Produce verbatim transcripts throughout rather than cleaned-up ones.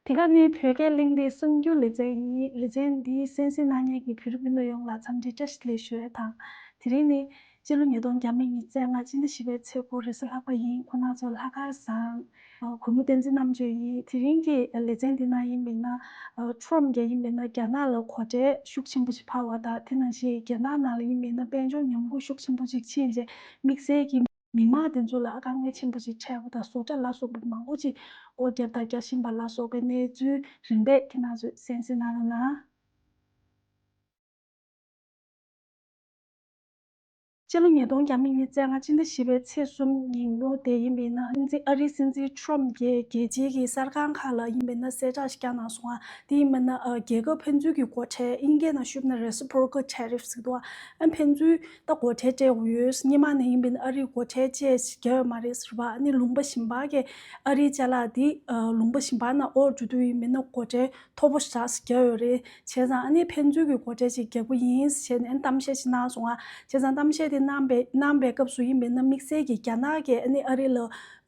དེ་ག་ནི་བོད་སྐད་གླེང་སྟེགས་གསར་འགྱུར་ལེ་ཚན་ཡིན། ལེ་ཚན་འདིའི་གསན་གཟིགས་གནང་མཁན་གྱི་བོད་རིགས་མི་སྣ་ཡོངས་ལ་འཚམས་འདྲི་བཀྲ་ཤིས་བདེ་ལེགས་ཞུ་ཡས་དང་། དེ་རིང་ནི་སྤྱི་ལོ་ཉིས་སྟོང་ཉི་ཤུ་རྩ་ལྔ་སྤྱི་ཟླ་བཞི་པའི་ཚེས་དགུ་རེས་གཟའ་ལྷག་པ་ཡིན། ཁོང་རྣམ་ཚོ་ལྷག་དཀར་བཟང་། གུས་མོ་བསྟན་འཛིན་རྣམ་དཔྱོད་ཡིན། དེ་རིང་གི་ལེ་ཚན་འདི་ནང་ཡིན་པས་ན་ཊམ་གྱིས་ཡིན་པས་ན་རྒྱ་ནག་ལ་སྒོ་ཁྲལ་ཤུགས་ཆེན་པོ་ཞིག་འཕར་བ་དང་། དེ་ནང་བཞིན་རྒྱ་ནག་ནང་ལ་ཡིན་པས་ན་དཔལ་འབྱོར་ཉམས་རྒུད་ཤུགས་ཆེན་པོ་ཞིག་ཕྱིན་རྗེས་དམིགས་བསལ་གྱི་མི་མང་དེ་ཚོ་ལ་དཀའ་ངལ་ཆེན་པོ་ཞིག་འཕྲད་པ་དང་། ཟོག་དྲ་ལ་སོགས་པ་མང་པོ་ཅིག་སྒོ་བརྒྱབ་དང་རྒྱག་བཞིན་པ་ལ་སོགས་པའི་གནས་ཚུལ་རིམ་པས་ཁྱེད་རྣམ་ཚོས་གསན་གཟིགས་གནང་རོགས་གནང་། སྤྱི་ལོ་ཉིས་སྟོང་ཉི་ཤུ་རྩ་ལྔ་སྤྱི་ཟླ་བཞི་པའི་ཚེས་གསུམ་ཉིན་མོ་དེ་ཡིན་པས་ན། སྲིད་འཛིན་ཨ་རིའི་སྲིད་འཛིན་ཊམ་གྱིས་རྒྱལ་སྤྱིའི་གི་གསར་ཁང་ཁག་ལ་ཡིན་པས་ན་གསལ་བསྒྲགས་ཤིག་བསྐྱངས་གནང་སོང་ང་། དེ་ཡིན་པས་ན་ཨ་རྒྱལ་ཁབ་ཕན་ཚུན་གྱི་སྒོ་ཁྲལ། དབྱིན་སྐད་ནང་ཞུས་པ་ན་reciprocal tariff ཟེར་གྱི་འདུག་ཨ་ཕན་ཚུན་ད་སྒོ་ཁྲལ་སྤྲད་དགོས་ཡོད། སྔོན་མ་ནས་ཡིན་པས་ན་ཨ་རིའི་སྒོ་ཁྲལ་བཅས་རྒྱག་ཡོད་མ་རེད་ཟེར་བ། ཨ་ནི་ལུང་པ་གཞན་པ་གི་ཨ་རིའི་ཅ་ལག་དེ་ཨ་ལུང་པ་གཞན་པ་ནང་འོར་འགྲོ་དུས་ཡིན་པས་ན་སྒོ་ཁྲལ་མཐོ་པོ་ཞེ་དྲག་རྒྱག་ཡོད་རེད། བྱས་ཙང་ཨ་ནི་ཕན་ཚུན་གྱི་སྒོ་ཁྲལ་ཅིག་རྒྱག་གི་ཡིན་ཟེར་ནས་ཨ་ནི་གཏམ་བཤད་ཅིག་གནང་སོང་ང་། བྱས་ཙང་གཏམ་བཤད་དེ་གནང་པའི་གནང་པའི་སྐབས་སུ་ཡིན་པས་ན་དམིགས་བསལ་གྱིས་རྒྱ་ནག་གིས་ཨ་ནི་ཨ་རི་ལ་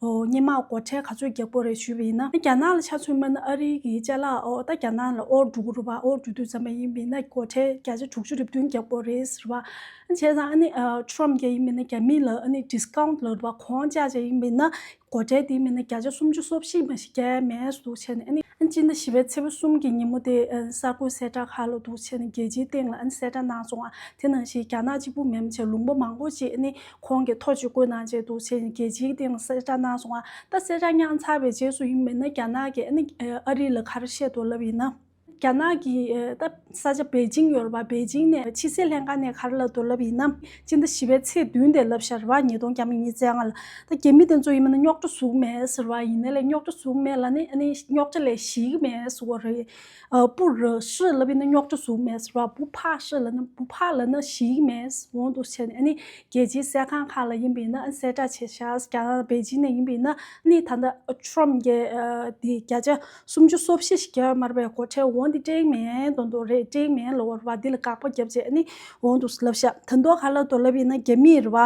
ཨོ་སྔོན་མ་སྒོ་ཁྲལ་ག་ཚོད་རྒྱག་པ་རེད་ཞུས་པ་ཡིན་ན། རྒྱ་ནག་ལ་ཆ་མཚོན་པ་ན་ཨ་རི་གི་ཅ་ལག་ཨོ་ད་རྒྱ་ནག་ལ་འོར་འགྲོ་གི་རེད་པ། འོར་འགྲོ་དུས་ཙམ་པ་ཡིན་པས་ན་སྒོ་ཁྲལ་བརྒྱ་ཆ་དྲུག་ཅུ་རེ་བདུན་རྒྱག་པ་རེད་ཟེར་བ། བྱས་ཙང་ཨ་ནི་ཨ་ཊམ་གྱིས་ཡིན་པས་ན་རྒྱ་མི་ལ་ཨ་ནི་ཌི་སི་ཀའུན་ཊི་ལབ་རེད་པ། གོང་བཅག་བྱས་ཡིན་པས་ན་སྒོ་ཁྲལ་དེ་མིན་ན་བརྒྱ་ཆ་སུམ་ཅུ་སོ་བཞི་མ་ཞིག་རྒྱག་ཡ་མེད་ཟེར་འདུག་བྱས་ནས། ཨ་ནི་ཨ་ནི་སྤྱི་ཟླ་བཞི་པའི་ཚེས་པ་གསུམ་གྱི་ཉིན་མོ་དེ་ཨ་གསར་འགོད་གསལ་བསྒྲགས་ཁག་ལ་འདུག་བྱས་ནས་རྒྱལ་སྤྱིའི་སྟེང་ལ་ཨ་ནི་གསལ་བསྒྲགས་གནང་སོང་ང་། དེ་ནང་བཞིན་རྒྱ་ནག་གཅིག་པུ་མིན་པ་བྱས་ལུང་པ་མང་པོ་ཅིག་ཨ་ནི་ཁོང་གིས་ཐག་གཅོད་བཀོད་གནང་བྱས་འདུག་བྱས་ནས་རྒྱལ་སྤྱིའི་སྟེང་ལ་གསལ་བསྒྲགས་གནང་སོང་ང་། ད་གསལ་བསྒྲགས་གནང་ཚར་བའི་རྗེས་སུ་ཡིན་པས་ན་རྒྱ་ནག་གིས་ཨ་ནི་ཨ་རི་ལ་ག་རེ་བཤད་འདུག་ལབ་ཡིན་ན། རྒྱ་ནག་གི་ཨ་ད་ས་ཆ་པེ་ཅིང་ཡོད་རེད་པ། པེ་ཅིང་ནས་ཕྱི་སྲིད་ལྷན་ཁང་ནས་ག་རེ་ལབ་འདུག་ལབ་ཡིན་ན། སྤྱི་ཟླ་བཞི་པའི་ཚེས་བདུན་དེ་ལབ་ཤག་རེད་པ། ཉིས་སྟོང་ཉི་ཤུ་རྩ་ལྔ་ལ། ད་རྒྱ་མི་དེ་ཚོ་ཡིན་པ་ན་རྙོག་དྲ་བཟོ་གི་མེད་ཟེར་བ་ཡིན་ནའི་ལས། རྙོག་དྲ་བཟོ་གི་མེད་ལབ་ནས་ཨ་ནི་རྙོག་དྲ་ལས་ཞི་གི་མེད་ཟེར་བ་རེད། ཨ་པུ་ར་ཧྲི་ལབ་ཡིན་ན་རྙོག་དྲ་བཟོ་གི་མེད་ཟེར་བ། པུ་ཕ་ཧྲི་ལབ་ན་པུ་ཕ་ལབ་ན་ཞི་གི་མེད་འོང་འདུག་བྱས་ནས། ཨ་ནི་རྒྱལ་སྤྱིའི་གསར་ཁང་ཁག་ལ་ཡིན་པ་ཡིན་ན་ཨ་གསལ་བསྒྲགས་བྱས་ཤག་རྒྱ་ནག་པེ་ཅིང་ནས་ཡིན་པ་ཡིན་ན། ཨ་ནི་ད་ལྟ་ཊམ་གྱིས་ཨ་དེ་བརྒྱ་ཆ་སུམ་ཅུ་སོ་བཞི་ཞིག་རྒྱག་ཡོད་མ་རེད་པས། སྒོ་ཁྲལ་འོང་འདི་སྤྲད་མེད་མདོག་མདོག་རེད། སྤྲད་མེད་ལབ་པ་རེད་པ། འདི་ལ་དགག་པ་བརྒྱབ་བྱས་ཨ་ནི་འོང་འདུག་ལབ་ཤག་ད་མདོ་ག་ལ་འདུག་ལབ་ཡིན་ན་རྒྱ་མིས་རེད་པ།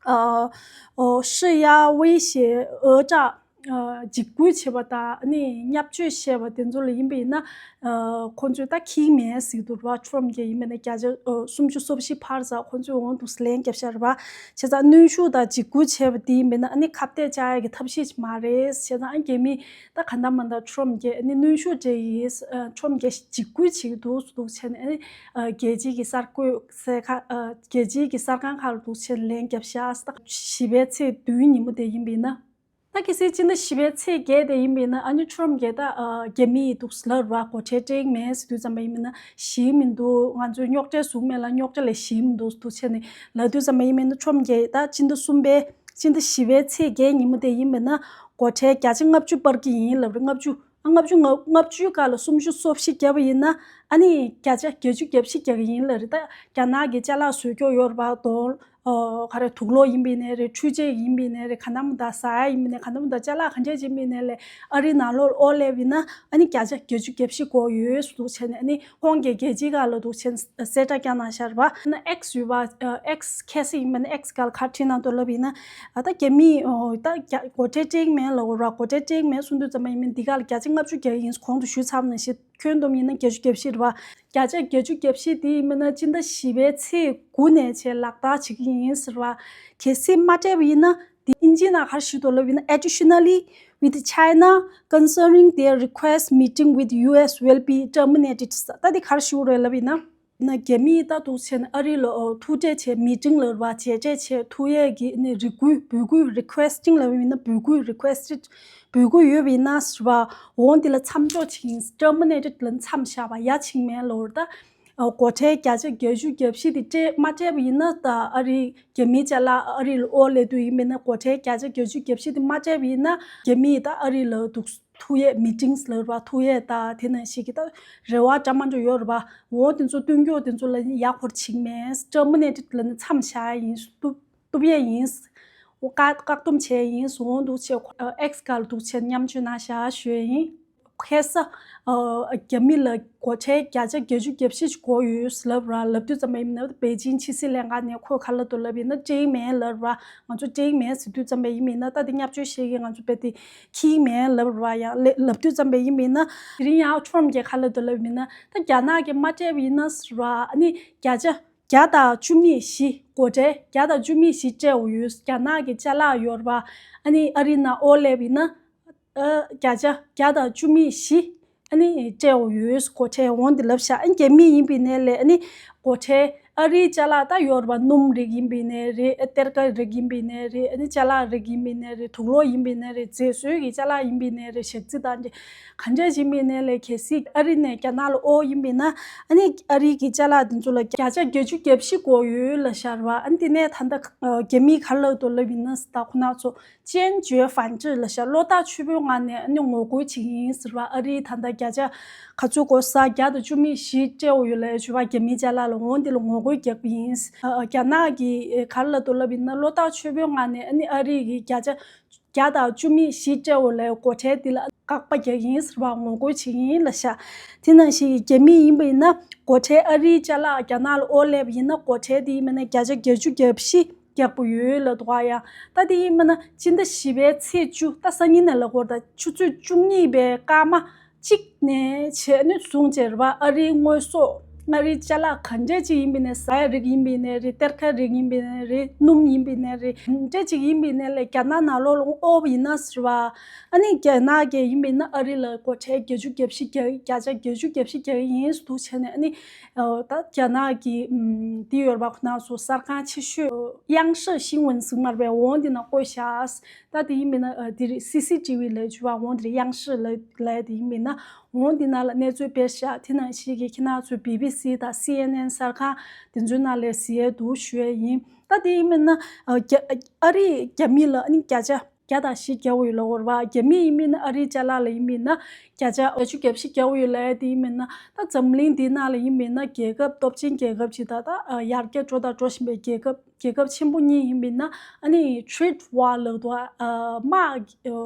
ཨ་ཨོ་ཧྲི་ཡ་ཝེ་ཞེས་འུར་སྒྲ་ཨ་འཇིགས་སྐུལ་བྱེད་པ་དང་ཨ་ནི་བརྙས་བཅོས་བྱས་པ་དེ་ཚོ་ལ་ཡིན་པ་ཡིན་ན། ཨ་ཁོང་ཚོས་ད་འཁྱེར་མེད་ཟེར་འདུག་རེད་པ། ཊམ་གྱིས་ཡིན་པ་ན་བརྒྱ་ཆ་ཨ་སུམ་ཅུ་སོ་བཞི་ཕར་ཟ་ཁོང་ཚོས་འོང་འདུག་ལན་བརྒྱབ་ཤག་རེད་པ། བྱས་ཙང་གནོན་ཤུགས་དང་འཇིགས་སྐུལ་བྱས་པ་དེ་ཡིན་པ་ན་ཨ་ནི་ཁ་གཏད་བཅག་ཡ་གི་ཐབས་ཤེས་ཤིག་མ་རེད། བྱས་ཙང་ཨ་རྒྱ་མི་ད་ག་འདྲ་མ་འདྲ་ཊམ་གྱིས་ཨ་ནི་གནོན་ཤུགས་སྤྲད་ཡིན། ཨ་ཊམ་གྱིས་འཇིགས་སྐུལ་བྱེད་ཀྱི་འདུག་འདུག་བྱས་ནས་ཨ་ནི་ཨ་རྒྱལ་སྤྱིའི་གི་གསར་འགོད་གསལ་ཁ་ཨ་རྒྱལ་སྤྱིའི་གི་གསར་ཁང་ཁག་ལ་འདུག་བྱས་ལན་བརྒྱབ་ཤག་ད་བཞི་པའི་ཚེས་བདུན་ཉིན་མོ་དེ་ཡིན་པ་ཡིན་ན། ད་གལ་སྲིད་སྤྱི་ཟླ་བཞི་པའི་ཚེས་བརྒྱད་དེ་ཡིན་པ་ཡིན་ན་ཨ་ནི་ཊམ་གྱིས་ད་ཨ་རྒྱ་མི་ཡི་འདུག་ལབ་རེད་པ། སྒོ་ཁྲལ་སྤྲད་མེད་ཟེར་དུས་ཙམ་པ་ཡིན་པ་ཡིན་ན་ཞི་མི་འདུག་ང་ཚོས་རྙོག་དྲ་བཟོ་གི་མེད་ལ་རྙོག་དྲ་ལས་ཞི་མི་འདུག་འདུག་བྱས་ནས་ལབ་དུས་ཙམ་པ་ཡིན་པ་ཡིན་ན། ཊམ་གྱིས་ད་སྤྱི་ཟླ་གསུམ་པའི་སྤྱི་ཟླ་བཞི་པའི་ཚེས་བརྒྱད་ཉིན་མོ་དེ་ཡིན་པ་ཡིན་ན་སྒོ་ཁྲལ་བརྒྱ་ཆ་ལྔ་བཅུ་སྤར་གྱི་ཡིན་ལབ་རེད། ལྔ་བཅུ། ལྔ་བཅུ་ལྔ་བཅུའི་སྒང་ལ་སུམ་ཅུ་སོ་བཞི་བརྒྱབ་པ་ཡིན་ན་ཨ་ནི་བརྒྱ་ཆ་བརྒྱད་ཅུ་གྱ་བཞི་རྒྱག་གི་ཡིན་ལབ་རེད། ད་རྒྱ་ནག་གི་ཅ་ལག་བཟོ་ཀྱོག་ཡོད་རེད་པ། དོ་ཨོ་ག་རེ་དུག་ལོག་ཡིན་པ་ཡིན་ནའི་རེད། འཕྲུལ་ཆས་ཡིན་པ་ཡིན་ནའི་རེད། ག་འདྲ་མི་འདྲ་ཟ་ཡ་ཡིན་པ་ཡིན་ནའི་ག་འདྲ་མི་འདྲ་ཅ་ལག་ག་འདྲ་ཅིག་ཡིན་པ་ཡིན་ནའི་ལས་ཨ་རིའི་ནང་ལོགས་ལ་འོར་སླེབས་ཡིན་ན་ཨ་ནི་བརྒྱ་ཆ་བརྒྱད་ཅུ་གྱ་བཞི་དགོས་ཡོད་འདུག་བྱས་ནས་ཨ་ནི་ཁོང་གིས་རྒྱལ་སྤྱིའི་སྒང་ལ་འདུག་བྱས་ནས་གསལ་བསྒྲགས་བསྐྱངས་གནང་ཤག་རེད་པ། ཨ་ནི་ཨེགས་ཡོད་པ། ཨེགས་ཁ་སང་ཡིན་པ་ཡིན་ན་ཨེགས་སྒང་ལ་ག་རེ་བྲིས་གནང་འདུག་ལབ་ཡིན་ན། ཨ་ད་རྒྱ་མིས་ཨོ་ད་རྒྱ་སྒོ་ཁྲལ་སྤྲད་ཀྱི་མེད་ལབ་རེད་པ། སྒོ་ཁྲལ་སྤྲད་ཀྱི་མེད་གསུང་དུས་ཙམ་པ་ཡིན་མིན་འདི་ག་ལ་བརྒྱ་ཆ་ལྔ་བཅུ་རྒྱག་གི་ཡིན། གོང་དུ་ཞུས་ཚར་བ་ནང་བཞིན་ཁྱོན་བསྡོམས་ཡིན་ན་བརྒྱད་ཅུ་གྱ་བཞི་རེད་པ། བརྒྱ་ཆ་བརྒྱད་ཅུ་གྱ་བཞི་དེ་ཡིན་མིན་ན་སྤྱི་ཟླ་བཞི་པའི་ཚེས་དགུ་ནས་བྱས་ལག་བསྟར་བྱེད་ཀྱི་ཡིན་ཟེར་བ། གལ་སྲིད་མ་སྤྲད་པ་ཡིན་ན་དེ་ཨིན་ཇིའི་ནང་ག་རེ་ཞུས་འདུག་ལབ་ཡིན་ན། Additionally, with China considering their request, meeting with U S will be terminated. ད་དེ་ག་རེ་ཞུ་རེད་ལབ་ཡིན་ན། ན་རྒྱ་མིས་ད་འདུག་བྱས་ནས་ཨ་རི་ལ་ཨོ་ཐུག་འཕྲད་བྱས། མི་ཊིང་ལབ་རེད་པ། མཇལ་འཕྲད་བྱས་ཐུག་ཡས་ཀྱི་ནི་རེ་སྐུལ་འབོད་སྐུལ། རི་ཁུ་ཨེ་སི་ཊིང་ལབ་ཡིན་ན་འབོད་སྐུལ། རི་ཁུ་ཨེ་སི་ཊེཌ་འབོད་སྐུལ་ཡོད་པ་ཡིན་ན་ཟེར་བ། འོ་འདི་ལ་མཚམས་འཇོག་བྱེད་ཀྱི་ཡིན། ཊར་མི་ནེ་ཊེཌ་ལ་མཚམས་བཞག་པ་ཡ་བྱེད་ཀྱི་མེད་ལབ་རེད། ད་ཨོ་སྒོ་ཁྲལ་བརྒྱ་ཆ་བརྒྱད་ཅུ་གྱ་བཞི་དེ་སྤྲད་མ་སྤྲད་པ་ཡིན་ན། ད་ཨ་རི་རྒྱ་མིའི་ཅ་ལག་ཨ་རི་ལ་འོར་སླེབས་དུས་ཡིན་པ་ཡིན་ན་སྒོ་ཁྲལ་བརྒྱ་ཆ་བརྒྱད་ཅུ་གྱ་བཞི་དེ་མ་སྤྲད་པ་ཡིན་ན་རྒྱ་མིས་ད་ཨ་རི་ལ་འདུག་ཐུག་ཡས་མི་ཊིང་ལབ་རེད་པ། ཐུག་ཡས་དང་དེ་ནང་བཞིན་གྱི་ད་རེ་བ་འདྲ་མི་འདྲ་ཡོད་རེད་པ། འོ་དེ་ཚོ་བསྟུན་ཀྱོག་དེ་ཚོ་ལ་ཡ་ཧོར་བྱེད་ཀྱི་མེད། ཊར་མི་ནེ་ཊེཌ་ལབ་ནས་མཚམས་བཞག་ཡ་ཡིན། གཏུབ་གཏུབ་ཡས་ཡིན། འོ་བཀག་བཀག་སྡོམ་བྱས་ཡིན། འོ་འདུག་བྱས་ཨེགས་སྒང་ལ་འདུག་བྱས་མཉམ་སྤྱོད་གནང་ཤག་ཞུ་ཡས་ཡིན། ཁ་སང་ཨ་རྒྱ་མི་ལ་སྒོ་ཁྲལ་བརྒྱ་ཆ་བརྒྱད་ཅུ་གྱ་བཞི་ཞིག་བགོས་ཡོད་ལབ་ར། ལབ་དུས་ཙམ་པ་ཡིན་ན་པེ་ཅིང་ཕྱི་སྲིད་ལྷན་ཁང་ནས་ཁོས་ག་ལབ་འདུག་ལབ་ཡིན་ན་ཀྲེང་མེན་ལབ་ར། ང་ཚོ་ཀྲེང་མེན་ཟེར་དུས་ཙམ་པ་ཡིན་མིན་ན་ད་དེ་བརྙས་བཅོས་བྱེད་ཀྱི་ང་ཚོ་པེ་ཏི་ཁིང་མེན་ལབ་ར། ཡང་ལབ་དུས་ཙམ་པ་ཡིན་མིན་ན་དེ་རིང་ཡང་ཁྲོམ་གྱི་ག་ལབ་འདུག་ལབ་མིན་ན་ད་རྒྱ་ནག་གིས་མ་སྤྲད་པ་ཡིན་ན་ཟེར་ར། ཨ་ནི་བརྒྱ་ཆ་བརྒྱ་དང་བཅུ་མེད་བཞི་སྒོ་ཁྲལ་བརྒྱ་དང་བཅུ་མེད་བཞི་སྤྲད་འོ་ཡོད། རྒྱ་ནག་གི་ཅ་ལག་ཡོད་ར་བ། ཨ་ནི་ཨ་རི་ནང་ཨོ་ལེབ་ཡིན་ན། ཨ་བརྒྱ་ཆ་བརྒྱ་དང་བཅུ་མེད་བཞི་ཨ་ནི་སྤྲད་འོ་ཡོད། སྒོ་ཁྲལ་འོང་དེ་ལབ་ཤག་ཨ་ནི་རྒྱ་མི་ཡིན་པའི་ནས་ལས་ཨ་ནི་སྒོ་ཁྲལ་ཨ་རིའི་ཅ་ལག་ད་ཡོད་ར་བ། སྣུམ་རིགས་ཡིན་པའི་ནས་རེད། ཨ་གཏེར་ཁ་རིགས་ཡིན་པའི་ནས་རེད། ཨ་ནི་ཅ་ལག་རིགས་ཡིན་པའི་ནས་རེད། དུག་ལོག་ཡིན་པའི་ནས་རེད། མཛེས་བཟོའི་གི་ཅ་ལག་ཡིན་པའི་ནས་རེད། ཞག་རྩི་དང་འདྲ་ག་འདྲ་ཡིན་པའི་ནས་ལས་གལ་སྲིད་ཨ་རི་ནས་རྒྱ་ནག་ལ་ཨོ་ཡིན་པའི་ན་ཨ་ནི་ཨ་རི་གི་ཅ་ལག་དེ་ཚོ་ལ་བརྒྱ་ཆ་བརྒྱད་ཅུ་གྱ་བཞི་བགོས་ཡོད་ལབ་ཤག་ར་བ། ཨ་ནི་དེ་ནས་ད་ལྟ་རྒྱ་མིས་ག་ལབ་འདུག་ལབ་ཡིན་ན་ད་ཁོ་ན་ཚོ། ཅན་ཇོའི་ཧྥན་ཀྲི་ལབ་ཤག་བློ་ཐག་ཆོད་པོའི་ངང་ནས་ཨ་ནི་ངོ་རྒོལ་བྱེད་ཀྱི་ཡིན་ཟེར་བ། ཨ་རིའི་ད་ལྟ་བརྒྱ་ཆ་ག་ཚོད་གོ་ས་བརྒྱ་དང་བཅུ་མེད་བཞི་སྤྲད་འོ་ཡོད་ལབ་ཡོད་པ། རྒྱ་མིའི་ཅ་ལག་ལ་འོང་འདི་ལ་ངོ་རྒོལ་རྒྱག་གི་ཡིན། ཨ་རྒྱ་ནག་གིས་ག་རེ་ལབ་འདུག་ལབ་ཡིན་ན་བློ་ཐག་ཆོད་པོའི་ངང་ནས་ཨ་ནི་ཨ་རི་གི་བརྒྱ་ཆ་བརྒྱ་དང་བཅུ་མེད་བཞི་སྤྲད་འོ་ལབ་ཡོད། སྒོ་ཁྲལ་འདི་ལ་བཀག་པ་རྒྱག་གི་ཡིན་ཟེར་བ་ངོ་རྒོལ་བྱེད་ཀྱི་ཡིན་ལབ་ཤག་དེ་ནང་བཞིན་རྒྱ་མི་ཡིན་པ་ཡིན་ན་སྒོ་ཁྲལ་ཨ་རིའི་ཅ་ལག་རྒྱ་ནག་ལ་ཨོ་ལེབ་ཡིན་ན་སྒོ་ཁྲལ་དེ་ཡིན་མིན་ན་བརྒྱ་ཆ་བརྒྱད་ཅུ་གྱ་བཞི་རྒྱག་པོ་ཡོད་ལ་འདུག་ཡ། ད་དེ་ཡིན་མིན་ན་སྤྱི་ཟླ་བཞི་པའི་ཚེས་བཅུ། ད་སང་ཉིན་ནས་ལ་འགོར། ད་ཆུ་ཚོད་བཅུ་གཉིས་པའི་སྐར་མ་གཅིག་ནས་བྱས་ནས་བཟུང་བྱས་རེད་པ། ཨ་རིའི་དངོས་ཟོག་ཨ་རིའི་ཅ་ལག་ག་འདྲས་ཅིག་ཡིན་པ་ཡིན་ནའི། ཟ་ཡ་རིགས་ཡིན་པ་ཡིན་ནའི་རེད། གཏེར་ཁ་རིགས་ཡིན་པ་ཡིན་ནའི་རེད། སྣུམ་ཡིན་པ་ཡིན་ནའི་རེད། ག་འདྲས་ཅིག་ཡིན་པ་ཡིན་ནའི་ལས་རྒྱ་ནག་ནང་ལོགས་ལ་ཨོ་བ་ཡིན་ན་ཟེར་བ། ཨ་ནི་རྒྱ་ནག་གིས་ཡིན་པ་ཡིན་ན་ཨ་རི་ལ་སྒོ་ཁྲལ་བརྒྱད་ཅུ་གྱ་བཞི་རྒྱག་བརྒྱ་ཆ་བརྒྱད་ཅུ་གྱ་བཞི་རྒྱག་གི་ཡིན་འདུག་བྱས་ནས། ཨ་ནི་ད་རྒྱ་ནག་གི་ཨམ་འདི་ཡོད་རེད་པ། ཁོ་ན་ཚོ་གསར་ཁང་ཆེ་ཤོས་དབྱང་ཧྲི་ཤིང་ཝུན་ཟེར་མ་རེད་པས། འོང་འདི་ན་བཀོད་ཤག་ད་དེ་ཡིན་མིན་ན་ཨ་དེ་རེད། སི་སི་ཊི་ཝི་ལབ་བྱས་པ། འོང་དེ་རེད། དབྱང་ཧྲི་ལབ་ལབ་དེ་ཡིན་མིན་ན་འོང་དེ་ནང་ལ་གནས་ཚུལ་སྤེལ་ཤག་དེ་ནང་བཞིན་གྱི་ཁྱེད་རང་ཚོས་བི་བི་སི་དང་སི་ཨེན་ཨེན་གསར་ཁང་དེ་ཚོའི་ནང་ལ་གཟིགས་ཡས་འདུག་ཞུ་ཡས་ཡིན། ད་དེ་ཡིན་མིན་ན་ཨ་རྒྱ་ཨ་རིས་རྒྱ་མི་ལ་ཨ་ནི་བརྒྱ་ཆ་བརྒྱ་དང་བཞི་རྒྱག་འོས་ལ་འོར་བ། རྒྱ་མི་ཡིན་མིན་ན་ཨ་རིའི་ཅ་ལག་ལ་ཡིན་མིན་ན་བརྒྱ་ཆ་བརྒྱད་ཅུ་གྱ་བཞི་རྒྱག་འོས་ལ་དེ་ཡིན་མིན་ན། ད་འཛམ་གླིང་འདི་ནང་ལ་ཡིན་མིན་ན་རྒྱལ་ཁབ་སྟོབས་ཆེན་རྒྱལ་ཁབ་ཅིག་དང་ད་ཨ་ཡར་རྒྱས་འགྲོ་དང་འགྲོ་བཞིན་པའི་རྒྱལ་ཁབ། རྒྱལ་ཁབ་ཆེན་པོ་གཉིས་ཡིན་པ་ཡིན་ན་ཨ་ནི་ཊེ་རེ་ཌི་ཝར་ལབ་འདུག་ཨ་དམག་ཨ་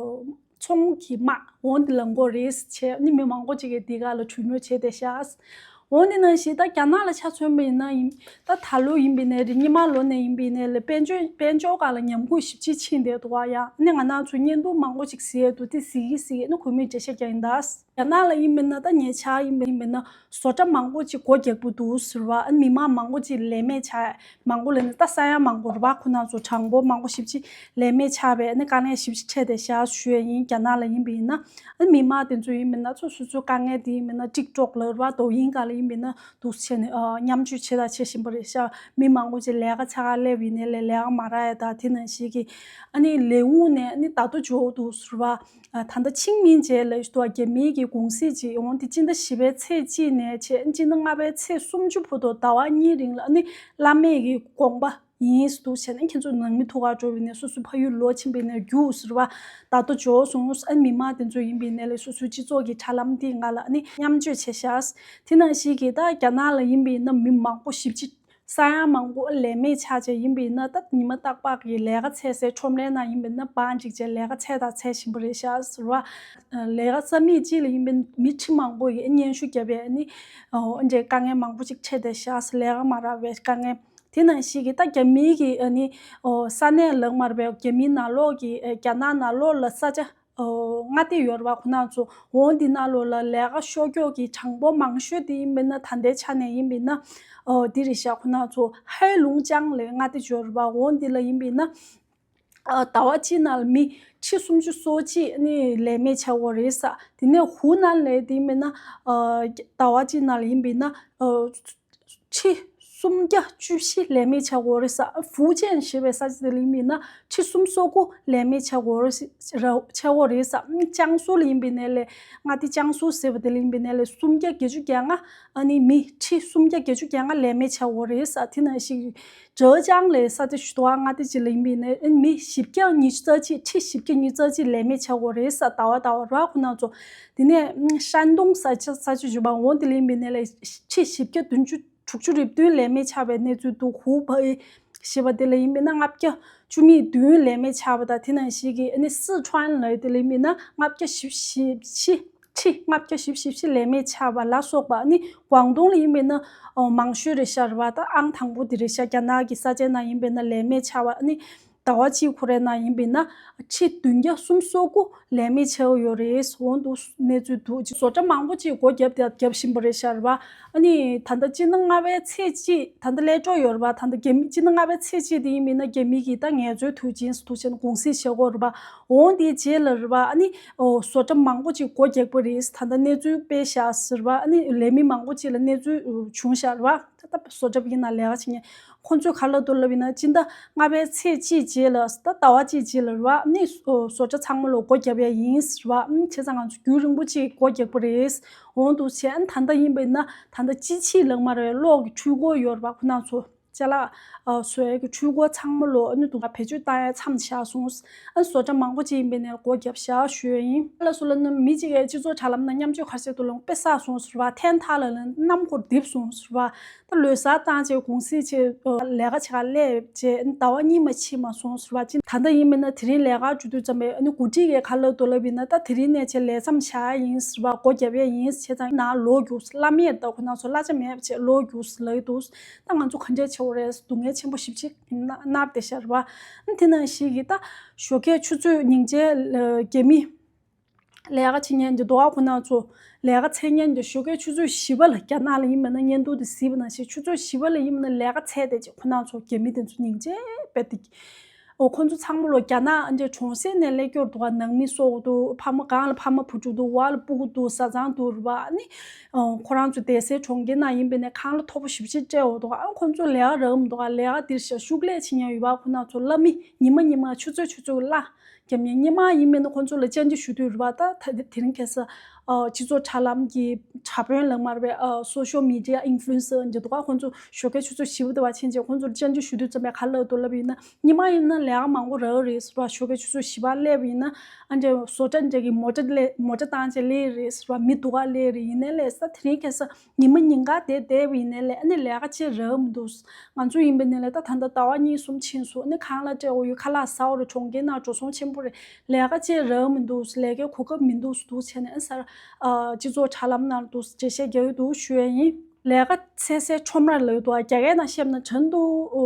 ཚོང་གི་དམག་འོང་འདི་ལ་འགོ་རེས་བྱས། ཨ་ནི་མི་མང་པོ་ཅིག་གིས་འདི་ག་ལ་གྲོས་མོལ་བྱས་བསྡད་ཤག་འོང་འདི་ནང་བཞིན་ད་རྒྱ་ནག་ལ་ཆ་མཚོན་པ་ཡིན་ན་ཡིན། ད་ད་ལོ་ཡིན་པ་ཡིན་ནའི་རེད། སྔོན་མ་ལོ་ནས་ཡིན་པ་ཡིན་ནའི་ལས་དཔལ་འབྱོར་དཔལ་འབྱོར་སྒང་ལ་ཉམས་རྒུད་ཞེ་པོ་ཅིག་ཕྱིན་བསྡད་འདུག་ཨ་ཡ། ཨ་ནི་ང་རང་ཚོ་བརྙན་ཐུང་མང་པོ་ཅིག་གཟིགས་ཡས་འདུག་དེ་གཟིགས་ཀྱི་གཟིགས་ཀྱི་ཨ་ནི་གུས་མོས་འགྲེལ་བཤད་རྒྱག་ཡིན་ད། རྒྱ་ནག་ལ་ཡིན་མིན་ན་ད་ཉེ་ཆར་ཡིན་མིན་ཡིན་མིན་ན་བཟོ་གྲྭ་མང་པོ་ཅིག་སྒོ་རྒྱག་པོ་འདུག་ཟེར་བ། ཨ་ནི་མི་མང་མང་པོ་ཅིག་ལས་མེད་ཆགས། མང་པོ་ལས་ནི་ད་ས་ཡ་མང་པོ་རེད་པ། ཁོ་ན་ཚོ་གྲངས་འབོར་མང་པོ་ཞེ་པོ་ཅིག་ལས་མེད་ཆགས་པས་ཨ་ནི་དཀའ་ངལ་ཞེ་པོ་ཅིག་འཕྲད་བསྡད་ཤག་ཞུ་ཡས་ཡིན། རྒྱ་ནག་ལ་ཡིན་པ་ཡིན་ན་ཨ་ནི་མི་མང་དེ་ཚོ་ཡིན་མིན་ན་ཚོ་སོ་སོའི་དཀའ་ངལ་དེ་ཡིན་མིན་ན་ཊིག་ཊོག་ལབ་རེད་པ། དོ་ཡིན་ག་ལ་ཡིན་མིན་ན་འདུག་བྱས་ནས་ཨ་མཉམ་སྤྱོད་བྱེད་དང་བྱེད་བཞིན་པ་རེད་ཤག་མི་མང་པོ་ཅིག་ལས་ཀ་ཆ་ག་སླེབས་ཡིན་ནའི་ལས་ལས་ཀ་མ་རག་ཡས་དང་དེ་ནང་བཞིན་གྱི་ཨ་ནི་ལས་ཁུངས་ནས་ཨ་ནི་ད་དུང་འཇོག་འདུག་ཟེར་བ། ཨ་ད་ལྟ་ཕྱི་ཉིན་རྗེས་ལ་ཞུ་དོ་རྒྱ་མིའི་གི་གུང་སྲིད་ཅིག་འོང་དེ་སྤྱི་ཟླ་བཞི་པའི་ཚེས་གཅིག་ནས་བྱས་སྤྱི་ཟླ་ལྔ་པའི་ཚེས་སུམ་ཅུ་བར་དུ་ཟླ་བ་གཉིས་རིང་ལ་ཨ་ནི་བླ་མེད་ཀྱི་དགོངས་པ་ཡིན་འདུག་བྱས་ན་ཁྱེད་ཚོ་ནང་མི་ཐུག་ག་འགྲོ་བའི་ནས་སོ་སོ་ཕ་ཡུལ་ལོག་ཕྱིན་པའི་ནས་རྒྱུགས་ཟེར་བ། ད་ལྟ་འབྱོར་སོང་ཨ་ནི་མི་མང་དེ་ཚོ་ཡིན་པའི་ནས་ལས་སོ་སོའི་སྤྱི་ཚོགས་ཀྱི་དྲ་ལམ་འདི་ང་ལ་ཨ་ནི་མཉམ་སྤྱོད་བྱས་ཤག་དེ་ནང་བཞིན་གྱི་ད་རྒྱ་ནག་ལ་ཡིན་པའི་ན་མི་མང་པོ་ཞེ་པོ་ཅིག་ས་ཡ་མང་པོ་ལས་མེད་ཆགས་བྱས་ཡིན་པ་ཡིན་ན་ད་ཉི་མ་རྟག་པར་གྱི་ལས་ཀ་འཚོལ་སའི་ཁྲོམ་རའི་ནང་ཡིན་པ་ཡིན་ན་བང་སྒྲིག་བྱས་ལས་ཀ་འཚོལ་དང་འཚོལ་བཞིན་པ་རེད་ཤག་ཟེར་བ། ལས་ཀ་རྩ་མེད་ཅིག་ལ་ཡིན་པ་ཡིན་ན་མི་ཁྲི་མང་པོ་ཡིས་སྙན་ཞུ་བརྒྱབ་པས་ཨ་ནི་འདྲའི་དཀའ་ངལ་མང་པོ་ཅིག་འཕྲད་བསྡད་ཤག་ལས་ཀ་མ་རག་པའི་དཀའ་ངལ། དེ་ནང་བཞིན་གྱི་ད་རྒྱ་མིའི་གི་ཨ་ནི་ས་གནས་ལག་མར་བའི་རྒྱ་མིའི་ནང་ལོགས་ཀྱི་རྒྱ་ནག་ནང་ལོགས་ལ་ས་ཆ། མངའ་སྡེ་ཡོད་རེད་པ། ཁོ་ན་ཚོ་འོང་འདི་ནང་ལོགས་ལ་ལས་ཀ་ཤོར་ཀྱོག་གི་གྲངས་འབོར་མང་ཤོས་དེ་ཡིན་པས་ན་ད་ལྟའི་ཆ་ནས་ཡིན་པས་ན་འདི་རེད་ཤག་ཁོ་ན་ཚོ་ཧའེ་ལུང་ཅང་ལས་མངའ་སྡེ་ཡོད་རེད་པ། འོང་འདི་ལ་ཡིན་པས་ན་ཟླ་བ་གཅིག་ནང་ལ་མི་ཁྲི་སུམ་ཅུ་སོ་གཅིག་ནི་ལས་མེད་ཆགས་ཡོད་རེད་ས། དེ་ནས་ཧུའུ་ནན་ལ་དེ་ཡིན་པས་ན་ཟླ་བ་གཅིག་ནང་ལ་ཡིན་པས་ན། ཁྲི་སུམ་བརྒྱ་བཅུ་བཞི་ལས་མེད་ཆགས་ཡོད་རེད་ས། ཧྥུའུ་ཅན་ཞེས་པའི་ས་ཆ་དེ་ལ་ཡིན་པས་ན་ཁྲི་སུམ་སོ་དགུ་ལས་མེད་ཆགས་ཡོད་རེད་ས། ཆགས་ཡོད་རེད་ས། ཅང་སུ་ལ་ཡིན་པས་ན་ལས་མངའ་སྡེ་ཅང་སུ་ཟེར་བ་དེ་ལ་ཡིན་པས་ན་ལས་སུམ་བརྒྱ་བརྒྱད་ཅུ་གྱ་ལྔ་ཨ་ནི་མི་ཁྲི་སུམ་བརྒྱ་བརྒྱད་ཅུ་གྱ་ལྔ་ལས་མེད་ཆགས་ཡོད་རེད་ས། དེ་ནང་བཞིན་ཀྲེ་ཅང་ལས་ས་དེ་ཞུ་དོ་མངའ་སྡེ་ཅིག་ལ་ཡིན་པས་ན་ཨ་ནི་མི་བཞི་བརྒྱ་ཉི་ཤུ་རྩ་གཅིག་ཁྲི་བཞི་བརྒྱ་ཉི་ཤུ་རྩ་གཅིག་ལས་མེད་ཆགས་ཡོད་རེད་ས། ཟླ་བ་ཟླ་བ་ར་ཁོ་ན་ཚོ། དེ་ནས་ཧྲན་ཏུང་ས་ཆ་ས་ཆ་ཞུ་བ་འོང་དེ་ལ་ཡིན་པས་ན་ལས་ཁྲི་བཞི་བརྒྱ་བདུན་ཅུ། དྲུག་ཅུ་རེ་བདུན་ལས་མེད་ཆགས་པའི་གནས་ཚུལ་འདུག་ཧུའུ་པེ་ཞེས་པ་དེ་ལ་ཡིན་པས་ན་ལྔ་བརྒྱ་བཅུ་གཉིས་བདུན་ལས་མེད་ཆགས་པ་དང་དེ་ནང་བཞིན་གྱི་ཨ་ནི་སི་ཁྲོན་ལ་དེ་ལ་ཡིན་པས་ན་ལྔ་བརྒྱ་བཞི་བཅུ་ཞེ་བཞི་ ཁྲི་ལྔ་བརྒྱ་བཞི་བཅུ་ཞེ་བཞི་ལས་མེད་ཆགས་པ་ལ་སོགས་པ། ཨ་ནི་ཀོང་ཏུང་ལ་ཡིན་པས་ན་ཨོ་མང་ཤོས་རེད་ཤག་རེད་བ། ད་ཨང་དང་པོ་དེ་རེད་ཤག་རྒྱ་ནག་གི་ས་ཆའི་ནང་ཡིན་པས་ན་ལས་མེད་ཆགས་པ། ཨ་ནི་ཟླ་བ་གཅིག་ཁོ་རའི་ནང་ཡིན་པས་ན་ཁྲི་བདུན་བརྒྱ་སུམ་ཅུ་སོ་དགུ་ལས་མེད་ཆགས་ཡོད་རེད། འོང་འདུག་གནས་ཚུལ་འདུག་བཟོ་གྲྭ་མང་པོ་ཅིག་སྒོ་བརྒྱབ་བརྒྱབ་བཞིན་པ་རེད་ཤག་རེད་བ། ཨ་ནི་ད་ལྟ་སྤྱི་ཟླ་ལྔ་པའི་ཚེས་གཅིག་ད་ལྟ་སླེབས་འགྲོ་ཡོད་རེད་བ། ད་ལྟ་རྒྱ་མི་སྤྱི་ཟླ་ལྔ་པའི་ཚེས་གཅིག་དེ་ཡིན་པས་ན་རྒྱ་མི་གིས་ད་ངལ་རྩོལ་དུས་ཆེན་དུས་ཆེན་དགོངས་སྲིད་བྱེད་དགོས་རེད་བ། འོང་དེའི་རྗེས་ལ་རེད་བ། ཨ་ནི་ཨོ་བཟོ་གྲྭ་མང་པོ་ཅིག་སྒོ་རྒྱག་པ་རེད། ད་ལྟ་གནས་ཚུལ་སྤེལ་བཞག་ཟེར་བ། ཨ་ནི་ལས་མི་མང་པོ་ཅིག་ལ་གནས་ཚུལ་བྱུང་བཞག་རེད་བ། ད་ལྟ་བཟོ་གྲྭ་བའི་ནང་ལས་ཀ་བྱེད་མཁན་ཁོང་ཚོས་ག་རེ་ལབ་འདུག་ལབ་ཡིན་ན། སྤྱི་ཟླ་ལྔ་པའི་ཚེས་གཅིག་རྗེས་ལ་ད་ཟླ་བ་གཅིག་རྗེས་ལ་རེད་བ། ཨ་ནི་ཨོ་བཟོ་གྲྭ་ཚང་མ་ལ་སྒོ་བརྒྱབ་ཡ་ཡིན་ཟེར་བ། ཨ་ནི་བྱས་ཙང་ང་ཚོ་རྒྱུན་རིང་པོ་ཅིག་སྒོ་རྒྱག་པ་རེད། འོང་འདུག་བྱས། ཨ་ནི་ད་ལྟ་ཡིན་པས་ན་ད་ལྟ་ཅི་ཕྱིར་ལབ་མ་རེད། གློག་གི་འཕྲུལ་འཁོར་ཡོད་རེད་བ། ཁོ་ན་ཚོ་ཅ་ལག་ཨ་བཟོ་ཡས་ཀྱི་འཕྲུལ་འཁོར་ཚང་མ་ལོ་ཨ་ནི་འདུག་བེད་སྤྱོད་བཏང་ཡས་མཚམས་བཞག་སོང་། ཨ་བཟོ་གྲྭ་མང་པོ་ཅིག་ཡིན་པས་ནས་སྒོ་བརྒྱབ་བཞག་ཞུ་ཡས་ཡིན། ལ་སུ་ལ་ནི་མི་གཅིག་གིས་སྤྱི་ཚོགས་དྲ་ལམ་ནང་མཉམ་སྤྱོད་ག་རེ་བྱས་འདུག་ལབ་དཔེ་བསགས་སོང་ཟེར་བ། ཐེངས་མཐའ་ལ་ལ་གནམ་འཁོར་རྡིབ་སོང་ཟེར་བ། ད་ལོ་གསར་བཏང་བྱས་གུང་སེང་བྱས་ལས་ཀ་བྱེད་ག་སླེབས་བྱས་ཟླ་བ་གཉིས་མ་ཕྱིན་མ་སོང་ཟེར་བ། ཅི་ད་ལྟ་ཡིན་མིན་ན་དེ་རིང་ལས་ཀ་འགྲོ་དུས་ཙམ་པས་ཨ་ནི་འགོ་ཁྲིད་ཀྱིས་ག་ལབ་འདུག་ལབ་ཡིན་ན། ད་དེ་རིང་ནས་བྱས་ལས་མཚམས་བཞག་ཡ་ཡིན་ཟེར་བ། སྒོ་བརྒྱབ་ཡ་ཡིན་ཟེར། བྱས་ཙང་ནང་ལོག་རྒྱུགས་བླ་མེད་ད་ཁོ་ན་ཚོ་གླ་ཆ་མེད་བྱས་ལོག་རྒྱུགས་ལབ་ཀྱི་འདུག་ད་ང་ཚོ་ག་འདྲས་བྱེད་དགོས་རེད། སྡུག་བསྔལ་ཆེན་པོ་ཞེ་པོ་ཅིག་མནར་བསྡད་ཤག་རེད་བ། དེ་ནང་བཞིན་གྱི་ད་ཞོགས་ཀས་ཆུ་ཚོད་ཉིན་བྱེད་རྒྱ་མི་ལས་ཀ་བྱེད་མཁན་གྱི་འདུག་ག་ཁོ་ན་ཚོ་ལས་ཀ་འཚོལ་མཁན་གྱི་ཞོགས་ཀས་ཆུ་ཚོད་བཞི་པ་ལ། རྒྱ་ནག་ལ་ཡིན་མིན་ན་བརྙན་ཐུང་དེ་གཟིགས་པ་ནང་བཞིན་ཆུ་ཚོད་བཞི་པ་ལ་ཡིན་མིན་ན་ལས་ཀ་འཚོལ་བསྡད་ཅིག་ཁོ་ན་ཚོ་རྒྱ་མི་དེ་ཚོ་སྙིང་རྗེ་དཔེ་དེ། ཨོ་ཁོ་ཚོ་ཚང་མ་ལོ་རྒྱ་ནག་འདྲའི་གྲོང་གསེབ་ནས་སླེབས་ཀྱི་ཡོད་རེད་འདུག་ག་ནང་མི་གསོ་གི་འདུག་ཕ་མ་སྒང་ལ་ཕ་མ་བུ་ཕྲུག་འདུག་བ་ལ་སྤུ་གུ་འདུག་བཟའ་ཚང་འདུག་རེད་བ། ཨ་ནི་ཨོ་ཁོ་རང་ཚོ་བསྡད་སའི་གྲོང་ཁྱེར་ནང་ཡིན་པས་ནས་ཁང་གླ་མཐོ་པོ་ཞེ་པོ་ཅིག་སྤྲད་ཡོད་འདུག་ག་ཨ་ཁོ་ཚོ་ལས་ཀ་རག་གི་མི་འདུག་ག་ལས་ཀ་འདིར་ཤ་ཤུགས་ལས་བྱེད་མཁན་ཡོད་པ། ཁོ་ན་ཚོ་གླ་མི་ཉི་མ་ཉི་མ་ཆུ་ཚོད་ཆུ་ཚོད་གླ་རྒྱབ་མཁན། སྔོན་མ་ཡིན་མིན་ན་ཁོ་ཚོ་ལ་བཅར་འདྲི་ཞུ་དུས་རེད་བ། ད་ད་དེ་རིང་ཁ་སང་ཨ་སྤྱི་ཚོགས་དྲ་ལམ་གྱི་དྲ་དཔོན་ལབ་མ་རེད་པས། ཨ་social media influencer འདྲ་འདུག་ག་ཁོ་ཚོ་ཞོགས་ཀས་ཆུ་ཚོད་བཞི་པ་དེ་བ་ཕྱིན་བྱས་ཁོ་ཚོར་བཅར་འདྲི་ཞུ་དུས་ཙམ་པས་ག་ལབ་འདུག་ལབ་ཡིན་ན། ཉི་མ་ཡིན་ན་ལས་ཀ་མང་པོ་རག་གི་རེད་ཟེར་བ། ཞོགས་ཀས་ཆུ་ཚོད་བཞི་པ་སླེབས་པ་ཡིན་ན་ཨ་འདྲ་བཟོ་གྲྭ་འདྲ་གི་མོ་ཊ་སླེ་མོ་ཊ་བཏང་བྱས་སླེབས་རེད་ཟེར་བ། མི་སྡུག་ག་སླེབས་རེད། ཡིན་ནའི་ལས་ས་དེ་རིང་ཁ་སང་ཉི་མ་ཉིན་གང་བསྡད་བསྡད་པ་ཡིན་ནའི་ལས་ཨ་ནི་ལས་ཀ་ཅིག་རག་མི་འདུག་ང་ཚོ་ཡིན་པ་ཡིན་ནའི་ལས་ད་ད་ལྟ་ཟླ་བ་གཉིས་གསུམ་ཕྱིན་སོང་། ཨ་ནི་ཁང་གླ་སྤྲད་དགོས་ཡོད། ཁ་ལག་ཟ་དགོས་རེད། གྲོང་ཁྱེར་ནང་འགྲོ་སོང་ཆེན་པོ་རེད། ལས་ཀ་ཅིག་རག་མི་འདུག་ལས་ཀའི་གོ་སྐབས་མི་འདུག་འདུག་བྱས་ནས་ཨ་སར་ཨ་སྤྱི་ཚོགས་དྲ་ལམ་ནང་འདུག་འགྲེལ་བཤད་རྒྱག་གི་འདུག་ཞུ་ཡ་ཡིན། ལས་ཀ་འཚོལ་སའི་ཁྲོམ་ར་ལབ་འདུག་རྒྱ་སྐད་ནང་བཤད་ན་成都